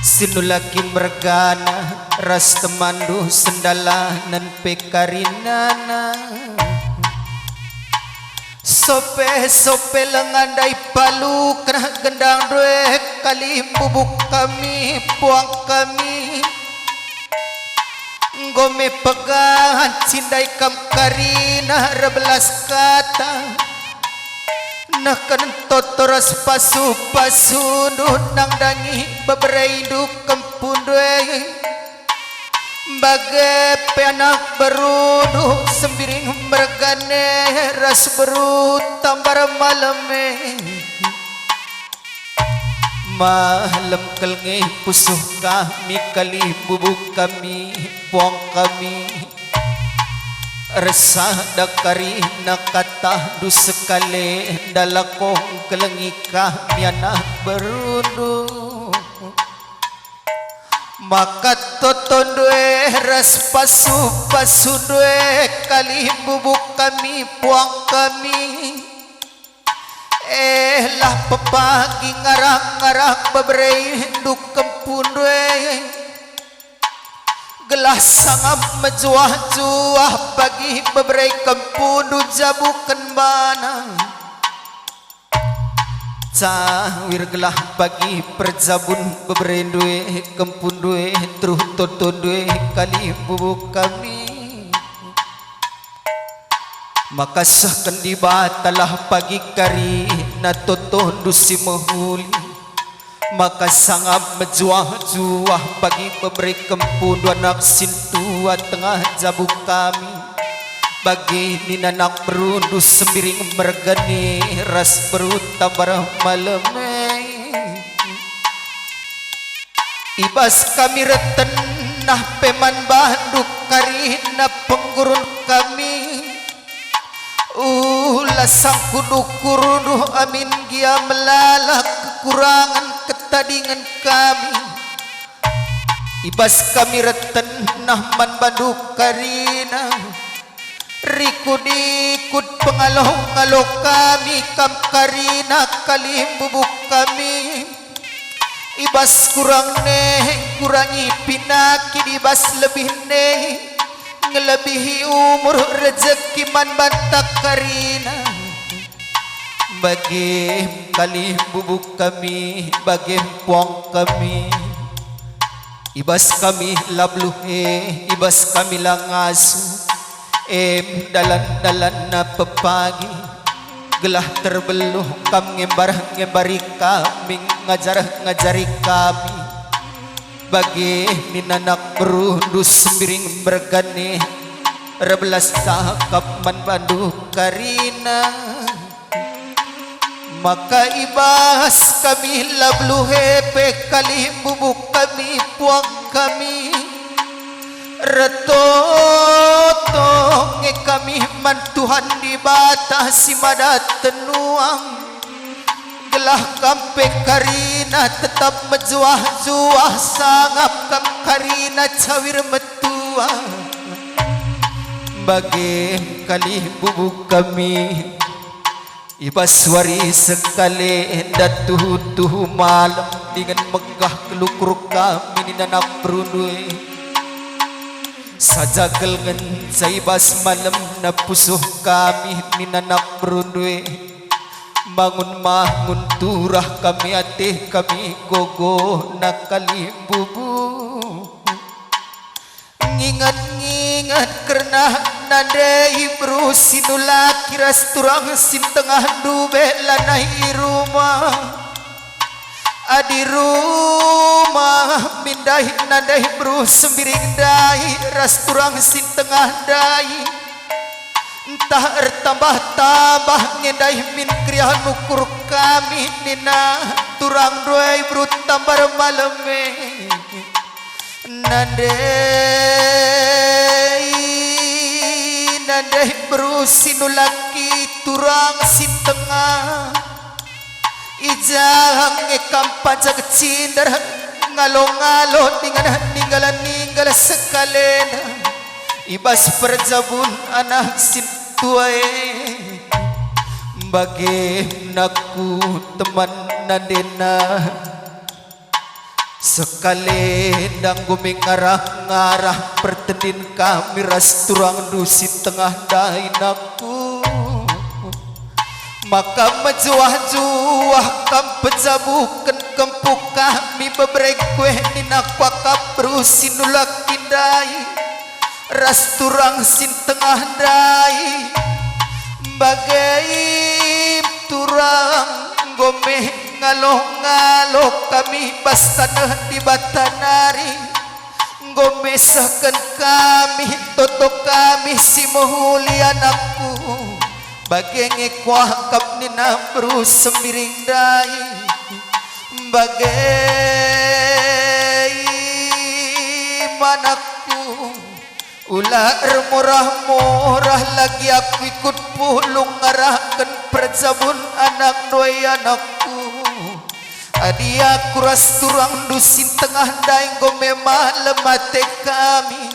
Sinulaki mergana ras temanndu sendalanen pe karinana. Sope-sope lenga ndai palu kerah gendang due kalimbubu kami, puang kami. Enggo me peganci ndai kam karina erbelas kata. Nehken toto ras pasu-pasundu nandangi bebereindu kempun due. Bage pe anak berundu Sembiring mergana ras beru Tambar Malem e. Malem kal nge pusuh kami, kalimbubu kami, puang kami. Ersada karina katandu sekali, ndalako ngkelengi kami anak berundu. Maka toto ndue ras pasu-pasu ndue kalimbubu kami, puang kami. Eh, lah pepagi ngarang-ngarang bebereindu kempun ndue. Gelah sangap mejuah-juah bagi beberei kempundu jabuken bana. Cawir gelah bagi perjabun bebereindu e, kempundu e, teruh totondu e, kalimbubu kami. Maka sehken Dibatalah bagi karina totondu si mehuli. Maka sangap mejuah-juah bagi beberei kempundu anak sintua tengah jabu kami. Bagi nina anak berundu Sembiring mergana ras beru Tambar Malem e. I bas kami reten nah pe man bandu karina penggurun kami. Ula sangkut ukurndu amin gia melala kekurangen ketadingen kami. I bas kami reten nah man bandu karina. Rikut-ikut pengaloh-ngaloh kami kam karina kalimbubu kami. I bas kurang ne, kurangi pinakit, i bas lebih ne, ngelebihi umur rejeki man banta karina. Bage kalimbubu kami, bage puang kami. I bas kami la beluh e, i bas kami la ngasup, em dalan-dalanna pepagi, gelah terbeluh kam ngembar-ngembari kami, ngajar-ngajari kami. Bage nina anak berundu Sembiring mergana, erbelas cakap man bandu karina. Maka i bas kami la beluh e pe kalimbubu kami, puang kami, ertoto nge kami man Tuhan Dibata si mada tenuang, Gelah kam pe karina tetap mejuah-juah, sangap kam karina cawir metua. Bage kalih bubu kami, i bas wari sekalenda tuhu-tuhu malem dingen megah kelukur kami nina anak berundu e. Saja kal ngenca i bas malemna pusuh kami nina anak berundu e. Mangun-mangun turah kami, ateh kami gogona kalih bubu. Nginget-nginget kerna nande i beru si nulaki ras turang si tengah ndube lanai i rumah. Adi rumah mindahi nande i beru Sembiring ndai ras turang si tengah ndai, ntah ertambah-tambah nge ndai min keriahen ukur kami nina turang ndai beru Tambar Malem e. Nande, nande beru si nulaki turang si tengah. I ja nge kam pajak cinder, ngalo-ngalo dingen ninggal-ninggal sekalenda i bas perjabun anak sintua e. Bage nakku teman nandena. Sekalenda enggo me ngarah-ngarah pertendin kami ras turangndu si tengah ndai nakku. Maka mejuah-juah kam pejabuken kempu kami bebereng kueh nina kuakap beru si nulaki ndai ras turang si tengah ndai. Bage turang enggo me ngaloh-ngaloh kami bas taneh Dibata nari. Enggo mesehken kami, toto kami si mehuli anakku. Bage nge kuakap nina beru Sembiring ndai. Bage anakku, ula ermurah-murah lagi aku ikut pulung ngarahken perjabun anak ndai anakku. Adi aku ras turangndu si tengah ndai enggo me malem ate kami,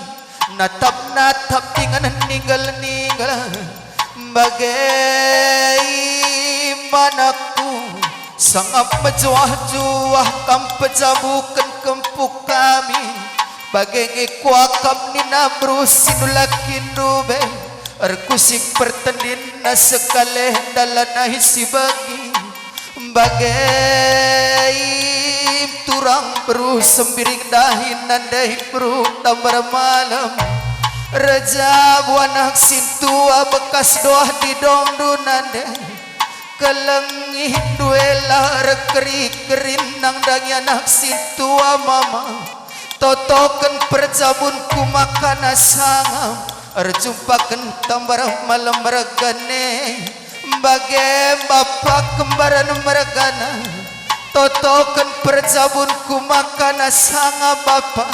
natap-natap dingen ninggal-ninggal. Bage anakku, sangap mejuah-juah kam pejabuken kempu kami. Bage nge kuakap nina beru si nulakindu be, erkusik pertendinna sekalenda lanai si bagi. Bage turang beru Sembiring ndai nande beru Tambar Malem. Erjabu anak sintua bekas doah didongndu nande. Kelengihndu ela erkeri-kerin nandangi anak sintua mama. Totoken perjabunku makana sangap erjumpaken Tambar Malem mergana. Bage bapa kembaran mergana, totoken perjabunku makana sangap bapa.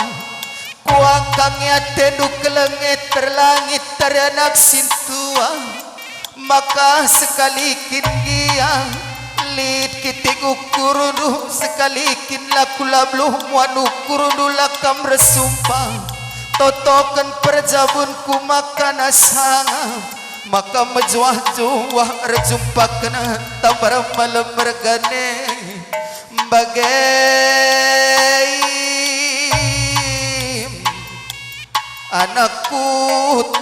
Kuangkangi atendu keleng e terlangit tari anak sintua. Maka sekali kin gia lit kitik ukurndu, sekali kin la kulabluh muat ukurndu la kam ersumpah. Totoken perjabunku makana sangap, maka mejuah-juah erjumpaken Tambar Malem mergana. Bage anakku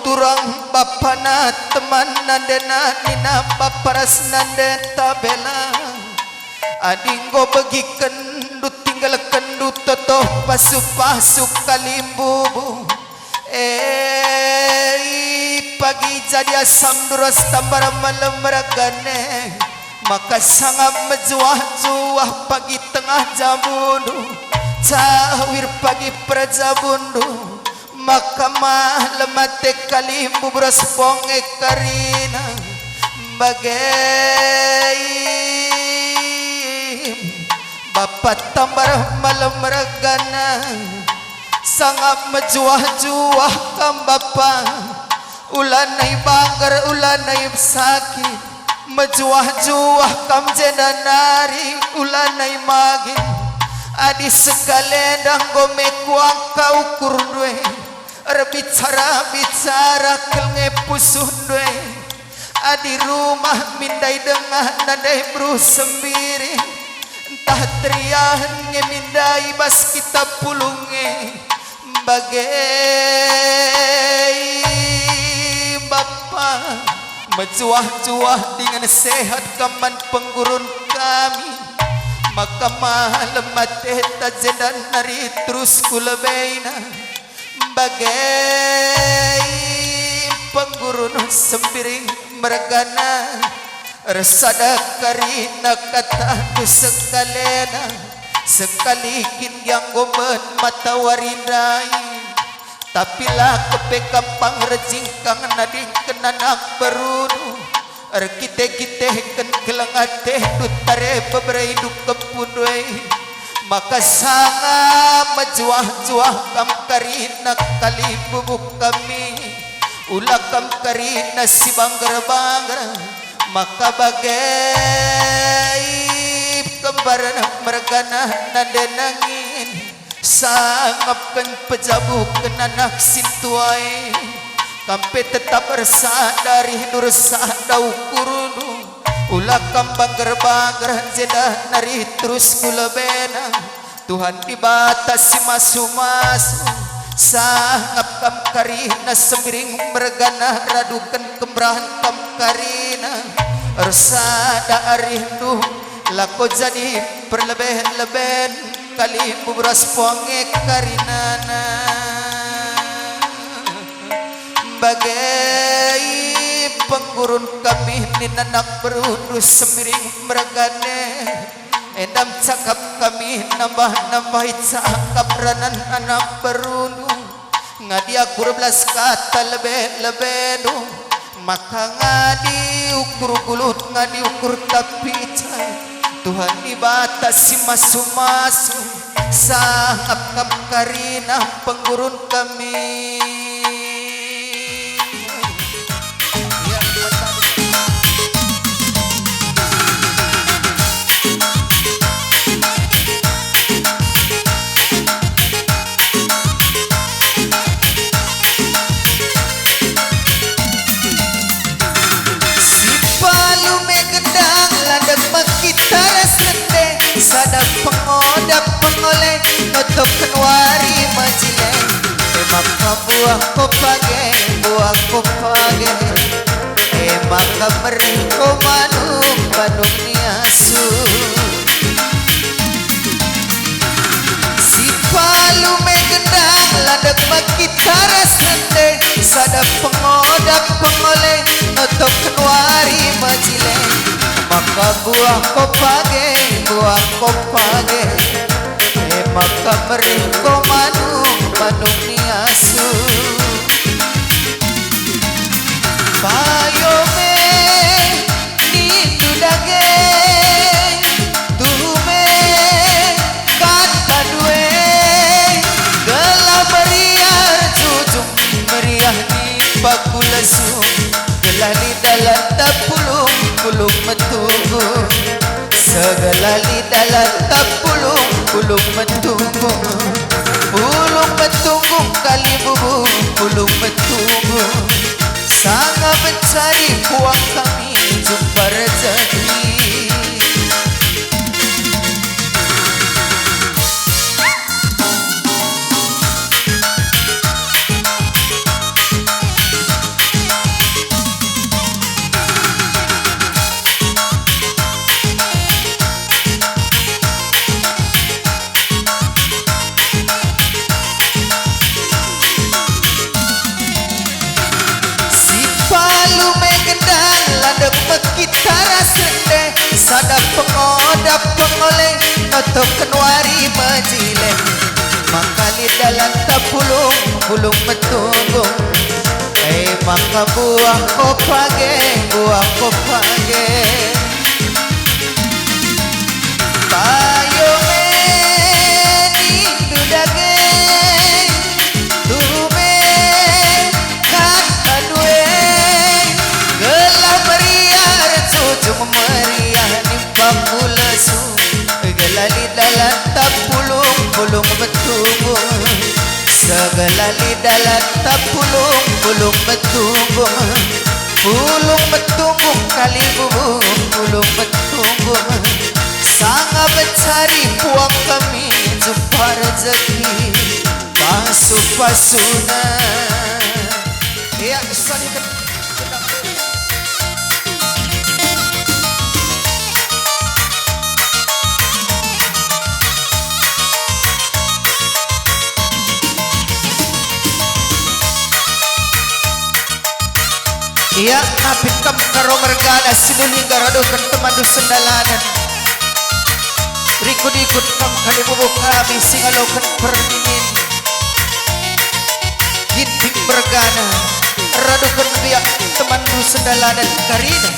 turang bapana teman nandena nina bapa ras nande tabela. Adi enggo begikenndu tinggalkenndu totoh pasu-pasu kalimbubu. E pagi jadi asamndu ras Tambar Malem mergana. Maka sangap mejuah-juah pagi tengah jabundu, cawir pagi perjabundu, maka malem ate kalimbubu ras ponge karina. Bage bapa Tambar Malem mergana, sangap mejuah-juah kam bapa, ulanai bangger, ulanai sakit. Mejuah-juah kam jenda nari ulanai magin, adi sekalenda enggo me kuangka ukurndu e, erbicara-bicara kal nge pusuhndu e. Adi rumah min ndai dengah nandai beru Sembiring, ntah teriahen nge min ndai bas kita pulung e. Bage, Bapa, mejuah-juah dingen sehat kam man penggurun kami, maka malem ateta jenda nari terus kulebena. Bage, penggurun Sembiring mergana, ersada karina katandu sekalena, sekali kin gia enggo mben matawari ndai. Tapi la kepe kam pang erjingkang nadingken anak berundu, erkiteh-kitehken keleng atehndu tare beberendu kepundu e, maka sanga mejuah-juah kam karina kalimbubu kami. Ula kam karina si bangger-bangger, maka bage kembarna mergana nande nangin. Sangapken pejabuhken anak sintua e, kam pe tetap ersada arihndu ersada ukurndu. Ula kam bangger-bangger jenda nari terus kulebena. Tuhan Dibata si masu-masu, sangap kam karina Sembiring mergana raduken kemerahen kam karina. Ersada arihndu, lako jadi perleben-leben. Kalimbubu ras puang e karinana. Bage penggurun kami nina anak berundu Sembiring mergana e. Enda me cakap kami nambah-nambahi cakap ranan anak berundu. Ngadi aku erbelas kata lebe-lebendu, maka ngadi ukur gulut, ngadi ukur tapica. Tuhan Dibata si masu-masu, sangap kam karina penggurun kami. Si palu me gendang, landek mekita ras rende, sada pengodap pengole, notopken wari mejile. E maka buah ko page, buah ko page. E maka merih ko manuk, manuk ni asu. Si palu me gendang, landek mekita ras rende, sada pengodap pengole, notopken wari mejile. Maka buah ko page, buah ko page. E maka merih ko manuk, manuk ni asu. Payo me nindu dage, tuhu me katandu e, gelah meriah erjujung, meriah ni paku lesung, gelah lit dalanta pulung, pulung metunggung. Segelah lit dalanta pulung, pulung metunggung. Pulung metunggung kalimbubu, pulung metunggung. Sanga mencari puang kami jumpa rezeki. Si palu me gendang, landek mekita ras rende, sada pengodap pengole, notopken wari mejile. Maka lit dalanta pulung, pulung metunggung. E maka buah ko page, buah ko page. Payo me nindu dage, tuhu me katandu e, gelah meriah erjujung, Pulung metumbung, pulung metumbung, kalimbubu, pulung metumbung. Sanga mencari puang kami jumpa rezeki pasu-pasuna. Ya, saling. Ia, napit kam karo mergana si lulingga raduhken temanndu sendalanen. Rikut-ikut kam kalimbubu kami si ngaloken perninin. Ginting mergana, raduhken biak temanndu sendalanen karina.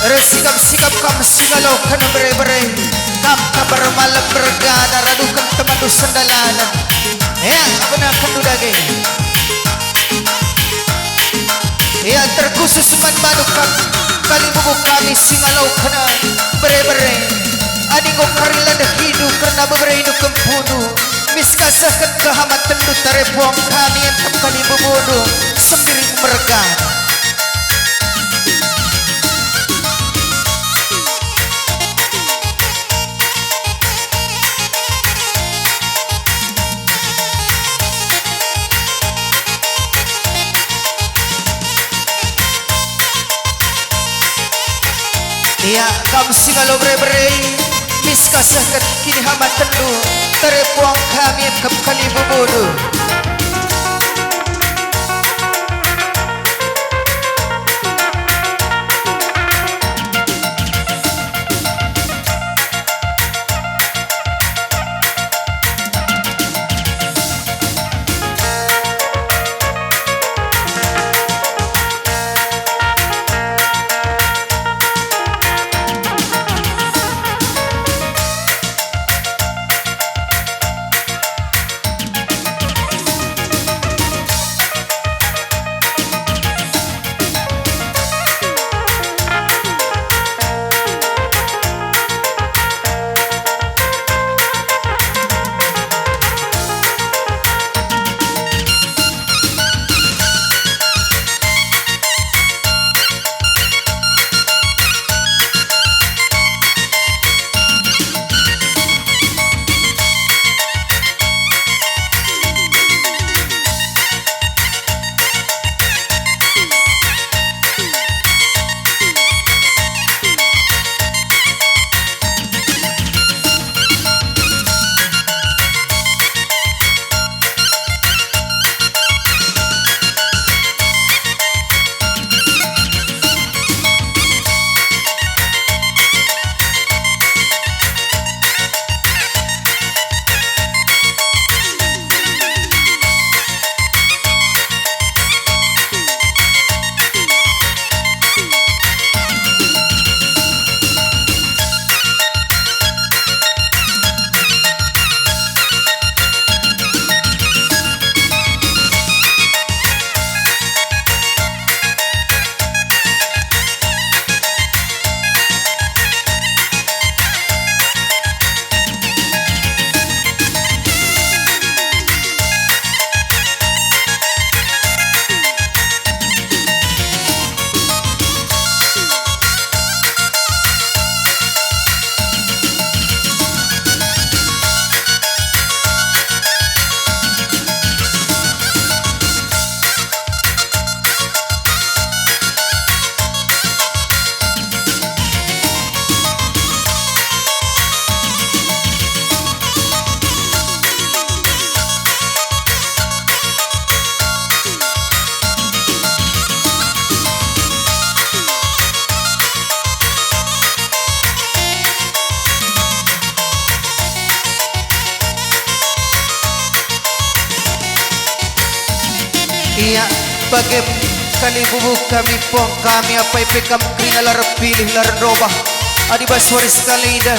Ersikap-sikap kam si ngaloken bere-bere, kam kabar malem mergana raduhken temanndu sendalanen. Ya, benaken dage. Ya, terkhusus man bandu kam, kalimbubu kami si ngaloken bere-bere. Adi enggo kari la ndehindu kerna beberendu kempundu, miskasehken kehamatenndu tare puang kami, engkap kalimbubundu, Sembiring mergana. Ia, kam si ngalo bere-bere, miskasehken kinihamatenndu, tare puang kami engkap kalimbubundu. Ia, bage Kalimbubu kami, puang kami, apai pe kam kerina la erpilih, la erndobah. Adi bas wari sekali dah,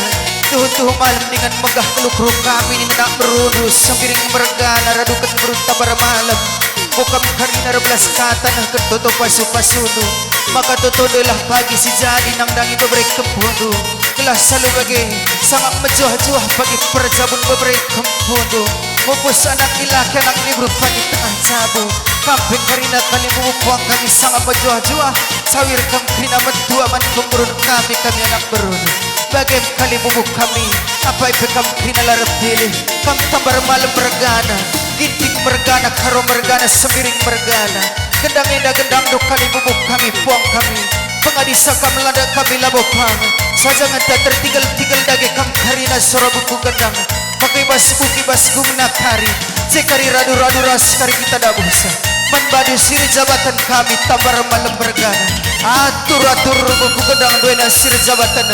tuhu-tuhu malem ningan megah keluh-keluh kami nina anak merundu, Sembiring mergana, raduken merunta bar malem. Enggo kam kerina erbelas kata nehken toto pasu-pasundu, maka totondu lah pagi si jadi nandangi bebere kempundu. Gelah salu bage, sangap mejuah-juah pagi perjabun bebere kempundu. Mupus anak dilaki anak diberu pagi tengah jabu. Kam pe kerina kalimbubu puang kami sangap mejuah-juah. Sawir kam kerina metua man pengurun kami, kami anak berundu. Bagem kalimbubu kami, apai pe kam kerina la erpilih. Kam Tambar Malem mergana, Ginting mergana, Karo mergana, Sembiring mergana. Gendang enda gendang do kalimbubu kami, puang kami. Pengadisa kam lada kami labo pang. Saja ngenta tertigel-tigel dage kam kerina sora buku gendang. Maka i bas buku i bas gumna kari, je kari radu-radu ras kari kita dabuhsa. Man bandu sir jabaten kami Tambar Malem mergana. Atur-atur buku gendang duena sir jabaten.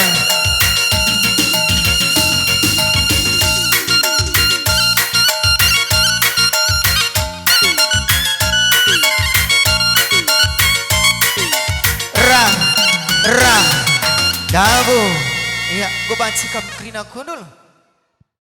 Rah, rah, dabuh. Ia, enggo banci kam kerina kundul.